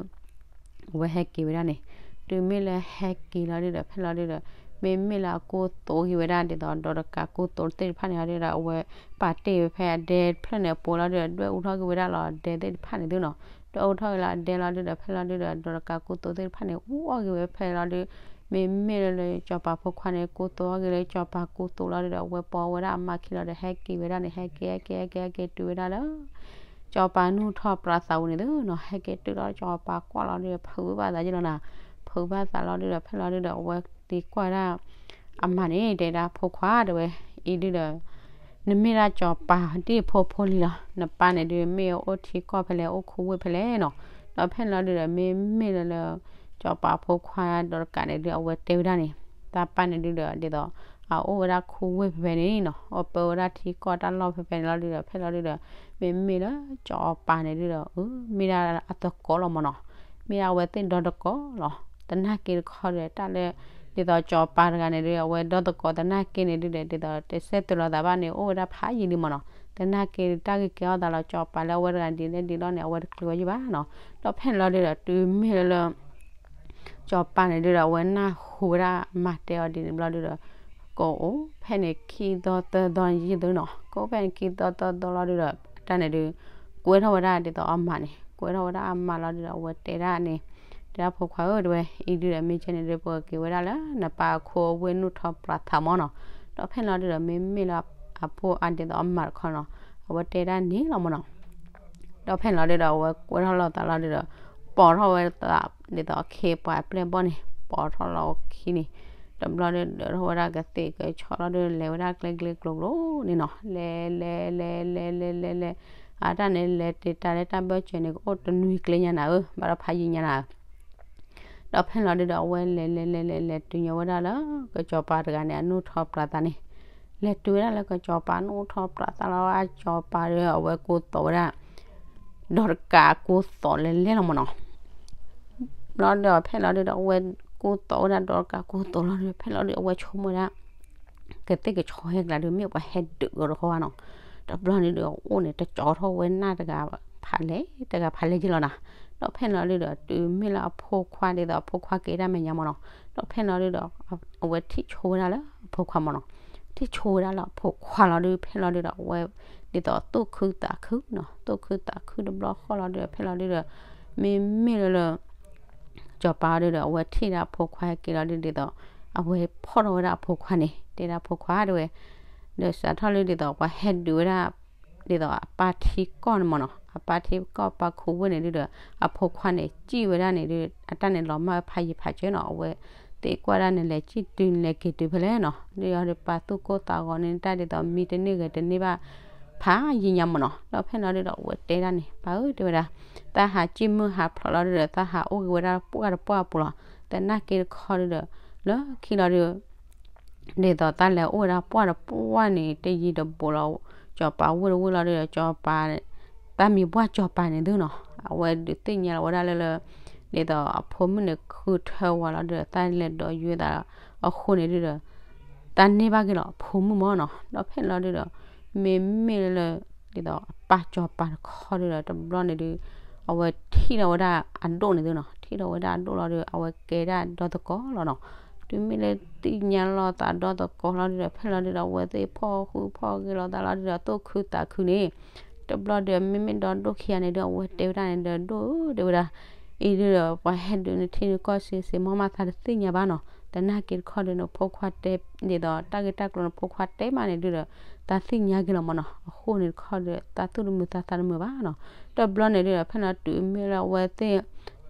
အဝဲဟဲက့ၤဝဲဒၣ်န့ၣ်, တုၤမ့ၢ်လၢဟဲက့ၤလီၤဒုဒီး ဖဲလီၤဒုဒီး မ့မ့ၢ်လၢအကူသိးက့ၤဝဲဒၣ် ဒ်သိးဒီးတကးကူသိးသ့ၣ်တဖၣ်န့ၣ်လီၤဒုဒီး အဝဲပာ်တ့ၢ်ဝဲဖဲအဒဲဖျၢၣ်န့ၣ်အပူၤလီၤဒုဒီး ဒွဲၣ်အူထီၣ်က့ၤဝဲဒၣ်လီၤအဒဲသ့ၣ်တဖၣ်န့ၣ်သုနီၤ. ဒွဲၣ်အူထီၣ်က့ၤလီၤအဒဲလီၤဒုဒီး ဖဲလီၤဒုဒီး ဒီးတကးကူသိးသ့ၣ်တဖၣ်န့ၣ် အူအီၣ်က့ၤဝဲဖဲလီၤဒု မ့မ့ၢ်လၢလၢကၠီၤပၤဖိခွါန့ၣ် ကူသိးအီၣ်က့ၤလၢကၠီၤပၤကူသိးလီၤဒုဒီး အဝဲပိာ်ဝဲဒၣ်အမါခံလီၤဒီး ဟဲက့ၤဝဲဒၣ်န့ၣ် ဟဲက့ၤ ဟဲက့ၤ ဟဲက့ၤ ဟဲက့ၤတုၤဝဲဒၣ်လၢ ကၠီၤပၤနူၢ်ထီၣ်ပြးသးဝံၤန့ၣ်သုနီၤ. ဟဲက့ၤတုၤလီၤကၠီၤပၤကွၢ်လီၤဒုဒီး ဖုးဘၣ်သးယ့ၢ်လီၤနၤ. ဖုးဘၣ်သးလီၤဒုဒီး ဖဲလီၤဒုဒီး အဝဲသံကွၢ်ဒၣ် အမါန့ၣ် တဲဒၣ်ဖိခွါတဲဝဲ အံၤဒုဒီး နမ့ၢ်ဒၣ်ကၠီၤပၤဒ်ဖိဖိလံလီၤ. နပၢ်န့ၣ်ဒု မ့ၢ်အအိၣ်ထံကီၢ်ဖဲလဲၣ် အိၣ်ခူဝ့ၢ်ဖဲလဲၣ်နီၤ. ဒီးဖဲန့ၣ်လီၤဒုဒီး မ့မ့ၢ်လၢလၢ ကၠီၤပၤဖိခွါဒီးတကးန့ၣ်ဒု အဝဲတဲဝဲဒၣ်န့ၣ် တၢ်ပၢ်န့ၣ်ဒုဒီး ဒ်သိး အအိၣ်ဝဲဒၣ်ခူဝ့ၢ်ဖဲဖဲန့ၣ်နီၤ. အပၢဝဲဒၣ်ထံကီၢ်တၢ်လီၢ်ဖဲဖဲန့ၣ်လီၤဒုဒီး ဖဲလီၤဒုဒီး မ့မ့ၢ်လၢကၠီၤပၤန့ၣ်ဒုဒီး မ့ၢ်ဒၣ်အသကိးလီၤမၢ်နီၤ. မ့ၢ်ဒၣ်အဝဲသ့ၣ်ဒီသကိးလီၤ. သနာ်က့တခီဒီး တၢ်လၢ ဒ်သိးကၠီၤပၤတဂၤန့ၣ်ဒု အဝဲဒီသကိးသနာ်က့န့ၣ်ဒုဒီး ဒ်သိးတစဲးတလီၤသးဘၣ်န့ၣ် အိၣ်ဝဲဒၣ်ဖးယံာ်လံမၢ်နီၤ. သနာ်က့တၢ်ဂ့ၢ်ကဲထီၣ်သးလီၤ ကၠီၤပၤလၢအဝဲတဂၤဒ်လဲၣ်ဒ်လဲၣ်န့ၣ် အဝဲတကျဲၤဝဲယံာ်ဘၣ်နီၤ. ဒီးဖဲန့ၣ်လီၤဒုဒီး တုၤမ့ၢ်လၢလၢ ကၠီၤပၤန့ၣ်ဒုဒီး အဝဲနၢ်ဟူဝဲဒၣ်အမါတဲအီၤဒ်န့ၣ်ဘျီဒုဒီး ကအိၣ်ဖဲန့ၣ်ခံသီသၢသီယံာ်သုနီၤ. ကအိၣ်ဖဲန့ၣ်ခံသီသၢသီလီၤဒုဒီး တၢ်န့ၣ်ဒု ကွဲထီၣ်ဝဲဒၣ်ဒ်သိးအမါန့ၣ် ကွဲထီၣ်ဝဲဒၣ်အမါလီၤဒုဒီး အဝဲတဲဒၣ်န့ၣ် တဲဒၣ်ဖိခွါဧၢ တဲဝဲ အံၤဒုဒီး မ့ၢ်ကဲန့ၣ်ဒု ပကက့ၤဝဲဒၣ်လၢနပၢ်အခိအဝ့ၢ်နူၢ်ထီၣ်ပြးသးမၢ်နီၤ. ဒီးဖဲန့ၣ်လီၤဒုဒီး မ့မ့ၢ်လၢအဖိအဒ်သိးအမါတခီနီၤ အဝဲတဲဒၣ်န့ၣ်လီၤမၢ်နီၤ. ဒီးဖဲန့ၣ်လီၤဒုဒီး အဝဲကွဲထီၣ်လိာ်သးလီၤဒုဒီး ပိာ်ထီၣ်ဝဲသးဒ်သိးအခ့ပှၤပျဲၢ်ဘီၣ်န့ၣ် ပိာ်ထီၣ်လီၤခံန့ၣ် တဘျီဒုဒီး ဒၢထီၣ်ဝဲဒၣ်ကသ့ၣ်ကဆီလီၤဒု လဲၤဝဲဒၣ်ကျဲကျဲကျိၤကျိၤန့ၣ်နီၤ. လဲၤ လဲၤ လဲၤ လဲၤ လဲၤ လဲၤ လဲၤ အတၢ်န့ၣ်လဲၤတ့ၢ်တၢ်လၢတၢ်ဘၢၣ်စၢၤန့ၣ် ကအိၣ်တနွံကျဲညါနၤဧၢ ဘၣ်ဒီးဖးယံာ်ညါနၤဧၢ ဒီးဖဲန့ၣ်လီၤဒုဒီး အဝဲလဲၤလဲၤလဲၤလဲၤလဲၤတုၤညီဝဲဒၣ်လၢ ကစီၤပၤတဂၤန့ၣ် အနူၢ်ထီၣ်ပြးသးန့ၣ်, လဲၤတုၤဝဲဒၣ်လၢကစီၤပၤနူၢ်ထီၣ်ပြးသးလီၤ အကစီၤပၤဒီး အဝဲကူသိးဝဲဒၣ် ဒီးတကးကူသိးလဲၤလဲၤလီၤမၢ်နီၤ. ဘျီဒီးဖဲလီၤဒုဒီး အဝဲကူသိးဝဲဒၣ်ဒီးတကးကူသိးလီၤဒီး ဖဲလီၤဒု အဝဲဆိကမိၣ်ဝဲဒၣ် ကသ့ၣ်ကဆီဟဲကလၤဒု မ့ၢ်ပှၤဟဲဒုးအီၤတခီဘၣ်နီၤ. တဘျီန့ၣ်ဒုး အအိၣ်န့ၣ် တကၠီထီၣ်ဝဲနၢ်တဂၤဖးလဲၣ် တဂၤဖးလဲၣ်က့လီၤနၤ. ဒီးဖဲန့ၣ်လီၤဒုဒီး တုၤမ့ၢ်လၢအဖိခွါဒ်သိး အဖိခွါက့ၤတၢ်မဲာ်ညါမၢ်နီၤ. ဒီးဖဲန့ၣ်လီၤဒုဒီး အဝဲထံၣ်ဆိဝဲဒၣ်လၢအဖိခွါမၢ်နီၤ. ထံၣ်ဆိဝဲဒၣ်လၢအဖိခွါလီၤဒု ဖဲလီၤဒုဒီး အဝဲ ဒ်သိးသူၣ်ခုသးခုနီၤ, သူၣ်ခုသးခုတဘျီဃီလီၤဒုဒီး ဖဲလီၤဒုဒီး မ့မ့ၢ်လၢလၢ စီၤပၤဒုဒီး အဝဲထံၣ်ဒၣ်အဖိခွါဟဲက့ၤလီၤဒု ဒ်သိး အဝဲဖီၣ်ထီၣ်ဝဲဒၣ်အဖိခွါန့ၣ် တဲဒၣ်ဖိခွါတဲဝဲ, ဒီးစးထီၣ်လၢဒ်သိး ပှၤဟဲဒုးဝဲဒၣ် ဒ်သိးအပၢ်ထံကီၢ်န့ၣ်မၢ်နီၤ, အပၢ်ထံကီၢ်ပၢ်ခူဝ့ၢ်န့ၣ်ဒုဒီး အဖိခွါန့ၣ် စံၣ်ဝဲဒၣ်န့ၣ်ဒု အတၢ်န့ၣ်လီၤမၢ်ဖးယံာ်ဖးစၢၤနီၤ, အဝဲသ့ၣ်ကွၢ်ဒၣ်န့ၣ် လဲၤစံၣ်တုၤလဲၤက့ၤတုၤဖဲလဲၣ်နီၤ, ဒ်အီၤဒုးပၢ်သူၣ်ကိၢ်သးဂီၤန့ၣ် တၢ်ဒ်သိးမံတန့ၢ်ဂဲၤတန့ၢ်ဘၣ် ဖးယံာ်ညါမၢ်နီၤ. ဒီးဖဲန့ၣ်လီၤဒုဒီး အဝဲတဲဒၣ်န့ၣ် ပၢ်ဧၢ တဲဝဲဒၣ်, တၢ်ဟးစံၣ်မုၢ်ဟးဖျိးလီၤဒုဒီး တၢ်ဟးအိၣ်က့ၤဝဲဒၣ်ပှၢ်တပှၢ်အပူၤလီၤ. သနာ်က့တခီဒုဒီး လၢခံလီၤဒု ဒ်သိးတၢ်လဲၤအိၣ်ဝဲဒၣ်ပှၢ်တပှၢ်န့ၣ် တယံၤတဘူးလီၤ, စီၤပၤဝ့ၢ်တဝ့ၢ်လီၤဒုဒီး စီၤပၤ တၢ်မံၤပှၢ်စီၤပၤန့ၣ်သုနီၤ, အဝဲဒုးသ့ၣ်ညါလီၤဝဲဒၣ်လၢလၢ ဒ်သိးအဖိမုၣ်န့ၣ် ခုထၢဝဲလီၤဒုဒီး တၢ်လဲၤဒိးယွဲသးအဃိန့ၣ်ဒုဒီး တၢ်န့ၢ်ဘၣ်က့ၤလီၤအဖိမုၣ်မၢ်နီၤ. ဒီးဖဲန့ၣ်လီၤဒုဒီး မ့မ့ၢ်လၢလၢ ဒ်သိးအပၢ်စီၤပၤတခီဒုဒီး တဘျီန့ၣ်ဒု အဝဲထံၣ်ထီၣ်ဝဲဒၣ်အဒိၣ်န့ၣ်သုနီၤ, ထံၣ်ထီၣ်ဝဲဒၣ်အဒိၣ်လီၤဒု အဝဲကဲဒၣ်ဒီသကိးလီၤနီၤ. တုၤမ့ၢ်လၢသ့ၣ်ညါလီၤသးဒီသကိးလီၤဒုဒီး ဖဲလီၤဒုဒီး အဝဲသ့ၣ်ဖီၣ်ဃုဖီၣ်ဂဲၤလိာ်သးလီၤဒုဒီး သူၣ်ခုသးခုန့ၣ် တဘျီဒီး မ့မ့ၢ်ဒီဒိၣ်ခံဂၤန့ၣ်ဒု အဝဲတဲဝဲဒၣ်န့ၣ်ဒီး ဒိၣ်ဧၢ တဲဝဲဒၣ်, အံၤဒုဒီး ပှၤဟဲဒုးနထံနကီၢ်စ့စ့ မ့ၢ်မးသးတသ့ၣ်ညါဘၣ်နီၤ. သနာ်က့တခီဒုး နဖိခွါတဲ ဒ်သိးတၢ်ဂ့ၢ်တၢ်ကျိၤနဖိခွါတဲမးန့ၣ်ဒုဒီး သးသ့ၣ်ညါက့ၤလီၤမၢ်နီၤ. အဃိန့ၣ်တခီဒုး သးသူၣ်တမုာ်သးသးတမုာ်ဘၣ်နီၤ. တဘျီန့ၣ်ဒုဒီး ဖဲလီၤတုၤမ့ၢ်လၢအဝဲသ့ၣ်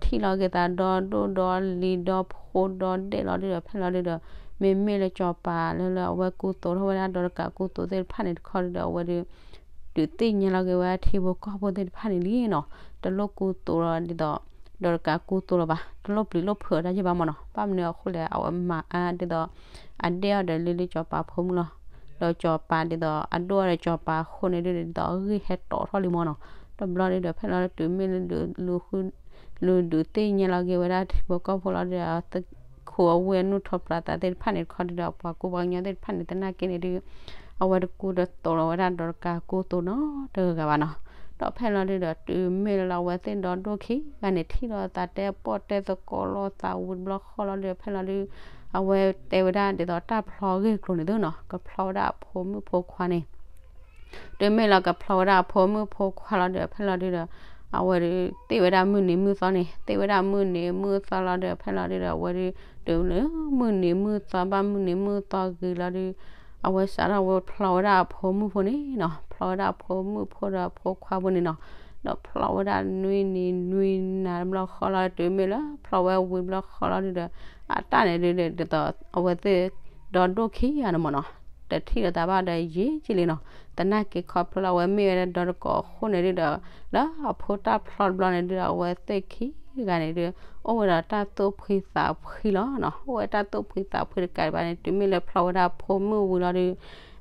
ထံၣ်လီၤက့ၤသးဒီဒိၣ်ဒီလံၤဒီဖိဒီဒဲးလီၤဒုဒီး ဖဲလီၤဒုဒီး မ့မ့ၢ်လၢစီၤပၤလၢလၢအဝဲကူသိးထီၣ်ဝဲဒၣ်ဒီးတကးကူသိးသ့ၣ်တဖၣ်န့ၣ်တခီဒုဒီး အဝဲဒုး ဒုးသ့ၣ်ညါလီၤက့ၤဝဲထံဖိကီၢ်ဖိသ့ၣ်တဖၣ်န့ၣ်လံနီၤ. တလိၣ်ကူသိးလီၤဒ်သိး ဒီးတကးကူသိးလီၤဘၣ်, တလိၣ်ပျံၤလိၣ်ဖုးအီၤတၢ်ယဘၣ်မၢ်နီၤ. ဘၣ်မနုၤအဃိလဲၣ် အဝဲမၤအါဒ်သိး အဒဲအီၤဒီးလၢလၢစီၤပၤဖိမုၣ်လီၤ. ဒီးစီၤပၤဒ်သိး အဒိၣ်အီၤဒီးစီၤပၤအဃိန့ၣ်ဒုဒီး ဒ်သိးအဂံၢ်ဟဲတီၤထီၣ်လံမၢ်နီၤ. တဘျီဒုဒီး ဖဲလီၤတုၤမ့ၢ်လၢ လူၤဒုးသ့ၣ်ညါလီၤက့ၤဝဲဒၣ်ထံဖိကီၢ်ဖိလီၤဒုဒီး ခိအဝ့ၢ်အနူၢ်ထီၣ်ပြးသးသ့ၣ်တဖၣ်န့ၣ်တခီဒုဒီး ပှၤကူပှၤကညီသ့ၣ်တဖၣ်န့ၣ် သနာ်က့န့ၣ်ဒု အဝဲတကူတသိးလီၤဝဲဒၣ်ဒီးတကးကူသိးနီတဂၤဘၣ်နီၤ. ဒီးဖဲလီၤဒုဒီး တုၤမ့ၢ်လၢလၢအဝဲသ့ၣ်ဒီဒိၣ်ခံဂၤန့ၣ် ထံၣ်လီၤသးတဲပိာ်တဲသကိးလိာ်သးဝံၤတဘျီဃီလီၤဒုဒီး ဖဲလီၤဒု အဝဲတဲဝဲဒၣ်ဒ်သိးတၢ်ဖျီဂ့ၢ်ကျိၤန့ၣ်သုနီၤ, ကဖျီဝဲဒၣ်အဖိမုၣ်ဖိခွါန့ၣ် တုၤမ့ၢ်လၢကဖျီဝဲဒၣ်အဖိမုၣ်ဖိခွါလီၤဒုဒီး ဖဲလီၤဒုဒီး အဝဲဒု သ့ၣ်ဝဲဒၣ်မုၢ်နံၤမုၢ်သီန့ၣ် သ့ၣ်ဝဲဒၣ်မုၢ်နံၤမုၢ်သီလီၤဒုဒီး ဖဲလီၤဒုဒီး အဝဲဒု တုၤလၢမုၢ်နံၤမုၢ်သီ ဘၣ်မုၢ်နံၤမုၢ်သီဂ့ၤလီၤဒု အဝဲစးထီၣ်ဝဲဖျီဝဲဒၣ်အဖိမုၣ်ဖိန့ၣ်နီၤ, ဖျီဝဲဒၣ်အဖိမုၣ်ဖိဒီးအဖိခွါဖိန့ၣ်နီၤ. ဒီးဖျီဝဲဒၣ်နွံနံၤနွံနၤတဘျီဃီလီၤ တုၤမ့ၢ်လၢဖျီဝဲဝံၤတဘျီဃီ လီၤဒုဒီး အတၢ်န့ၣ်ဒုဒီး ဒ်သိးအဝဲသ့ၣ်ဒီဒိၣ်ခံဂၤန့ၣ်မ့ၢ်နီၤ, တထံၣ်လိာ်သးဘၣ်ဒီးယံာ်က့လံနီၤ. သနာ်က့ခီဖျိလၢအဝဲမ့ၢ်ဝဲဒၣ်ဒီတကိးအဃိန့ၣ်ဒုဒီး လၢအဖိတၢ်ဖျီတဘျီန့ၣ်ဒုဒီး အဝဲသ့ၣ်ခံဂၤန့ၣ်ဒု အိၣ်ဝဲဒီးတၢ်သူၣ်ဖှံသးဖှံလီၤနီၤ. အိၣ်ဝဲတၢ်သူၣ်ဖှံသးဖှံတကးဒံးဘၣ်န့ၣ် တုၤမ့ၢ်လၢဖျီဝဲဒၣ်အဖိမုၣ်ဝံၤလီၤ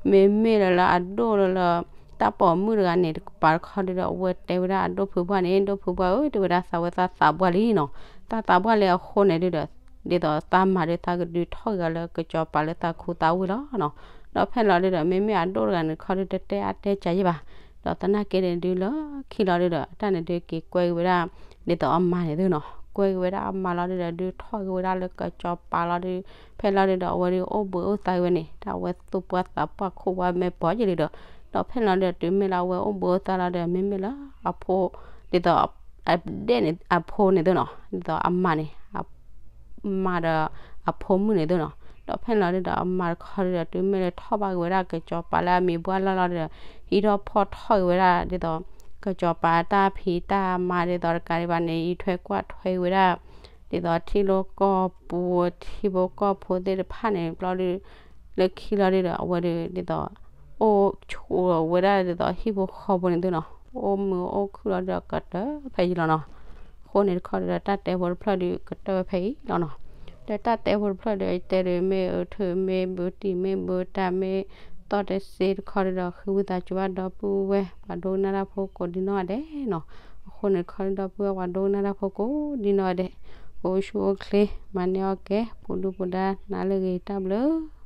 ဒု မ့မ့ၢ်လၢလၢအဒိၣ်လၢလၢ တၢ်ပိာ်မုၣ်တဂၤန့ၣ် တကပၤတခီဒုဒီး အဝဲတဲဝဲဒၣ်အဒိၣ်ဖုဘၣ်န့ၣ် ဒိၣ်ဖုဘၣ်ဧၢ တဲဝဲဒၣ် သးဝဲသးသးပှၢ်လံနီၤ. သးသးပှၢ်လံအဃိန့ၣ်ဒုဒီး ဒ်သိးသးမၤဒု သးကဒုးထီၣ်က့ၤအီၤလၢကစီၤပၤလၢသးခူသးဝ့ၢ်လီၤနီၤ. ဒီးဖဲလီၤဒုဒီး မ့မ့ၢ်အဒိၣ်တဂၤန့ၣ်တခီဒု တတဲအါတဲကၢ်ယဲၢ်ဘၣ်. ဒီးသနာ်က့န့ၣ်ဒုလၢခံလီၤဒုဒီး အတၢ်န့ၣ်ဒုက့ၤကွဲက့ၤဝဲဒၣ် ဒ်သိးအမါန့ၣ်သုနီၤ, ကွဲက့ၤဝဲဒၣ်အမါလီၤဒုဒီး ဒုးထီၣ်က့ၤဝဲဒၣ်လၢကစီၤပၤလီၤဒု ဖဲလီၤဒုဒီး အဝဲဒုအိၣ်ဘှံးအိၣ်သါက့ၤဝဲန့ၣ် တၢ်အဝဲသူၣ်ပှၢ်သးပှၢ်ခိၣ်ပှၢ်မဲာ်ပီၤက့ၤလံဒီး ဒီးဖဲလီၤဒုဒီး တုၤမ့ၢ်လၢအဝဲအိၣ်ဘှံးအိၣ်သါလီၤဒုဒီး မ့မ့ၢ်လၢအဖိ ဒ်သိး အဒဲၣ်န့ၣ် အဖိန့ၣ်သုနီၤ, ဒ်သိးအမါန့ၣ် အမါဒီးအဖိမုၣ်န့ၣ်သုနီၤ. ဒီးဖဲလီၤဒုဒီး အမါတခီဒုဒီး တုၤမ့ၢ်လၢထီၣ်ဘၣ်က့ၤဝဲဒၣ်ကစီၤပၤလၢအမံၤပှၢ်လီၢ်လီၤဒုဒီး ဟံးထီၣ်ဖီၣ်ထီၣ်က့ၤဝဲဒၣ် ဒ်သိး ကစီၤပၤတၢ်ဖံးတၢ်မၤဒ်သိးတကးဒံးဘၣ်န့ၣ် အံးထွဲကွၢ်ထွဲဝဲဒၣ် ဒ်သိးထံဖိကီၢ်ဖိ ထံဖိကီၢ်ဖိသ့ၣ်တဖၣ်န့ၣ် ဘျီဒု လၢခံလီၤဒုဒီး အဝဲဒု ဒ်သိး အိၣ်ဆိးဝဲဒၣ်ဒ်သိးဟံၣ်ဖိဃီဖိန့ၣ်သုနီၤ, အိၣ်မုာ်အိၣ်ခုၣ်လီၤဒုဒီးကတၢၢ်ဖဲအံၤလီၤနီၤ. အဃိန့ၣ်တခီဒုဒီး တၢ်တဲဖိတဖျၢၣ်ဒုကတၢၢ်ဝဲဖဲအံၤလီၤနီၤ. ဒီးတၢ်တဲဖိတဖျၢၣ်ဒု တဲဒု မ့ၢ်အၢထုး မ့ၢ်ဘုတံၢ် မ့ၢ်ဘုတၢ် မ့ၢ်သီၣ်တစ့တခီဒုဒီး ဃ့ဝံသးစူၤဘၣ်ဒီပုၢ်ဝဲၢ် ပှၤဒိကနၣ်တၢ်ဖိကိးဒ်နီၢ်ဂၤဒဲးနီၤ. အဃိန့ၣ်တခီဒုဒီပုၢ်ဝဲၢ် ပှၤဒိကနၣ်တၢ်ဖိကိးဒ်နီၢ်ဂၤဒဲး ကအိၣ်ဆူၣ်အိၣ်ချ့ မၤန့ၢ်အီၣ်ကဲ ပူၤဒုၣ်ပူၤဒါ နၤလၢအဂ့ၤ တၢ်ဘျုး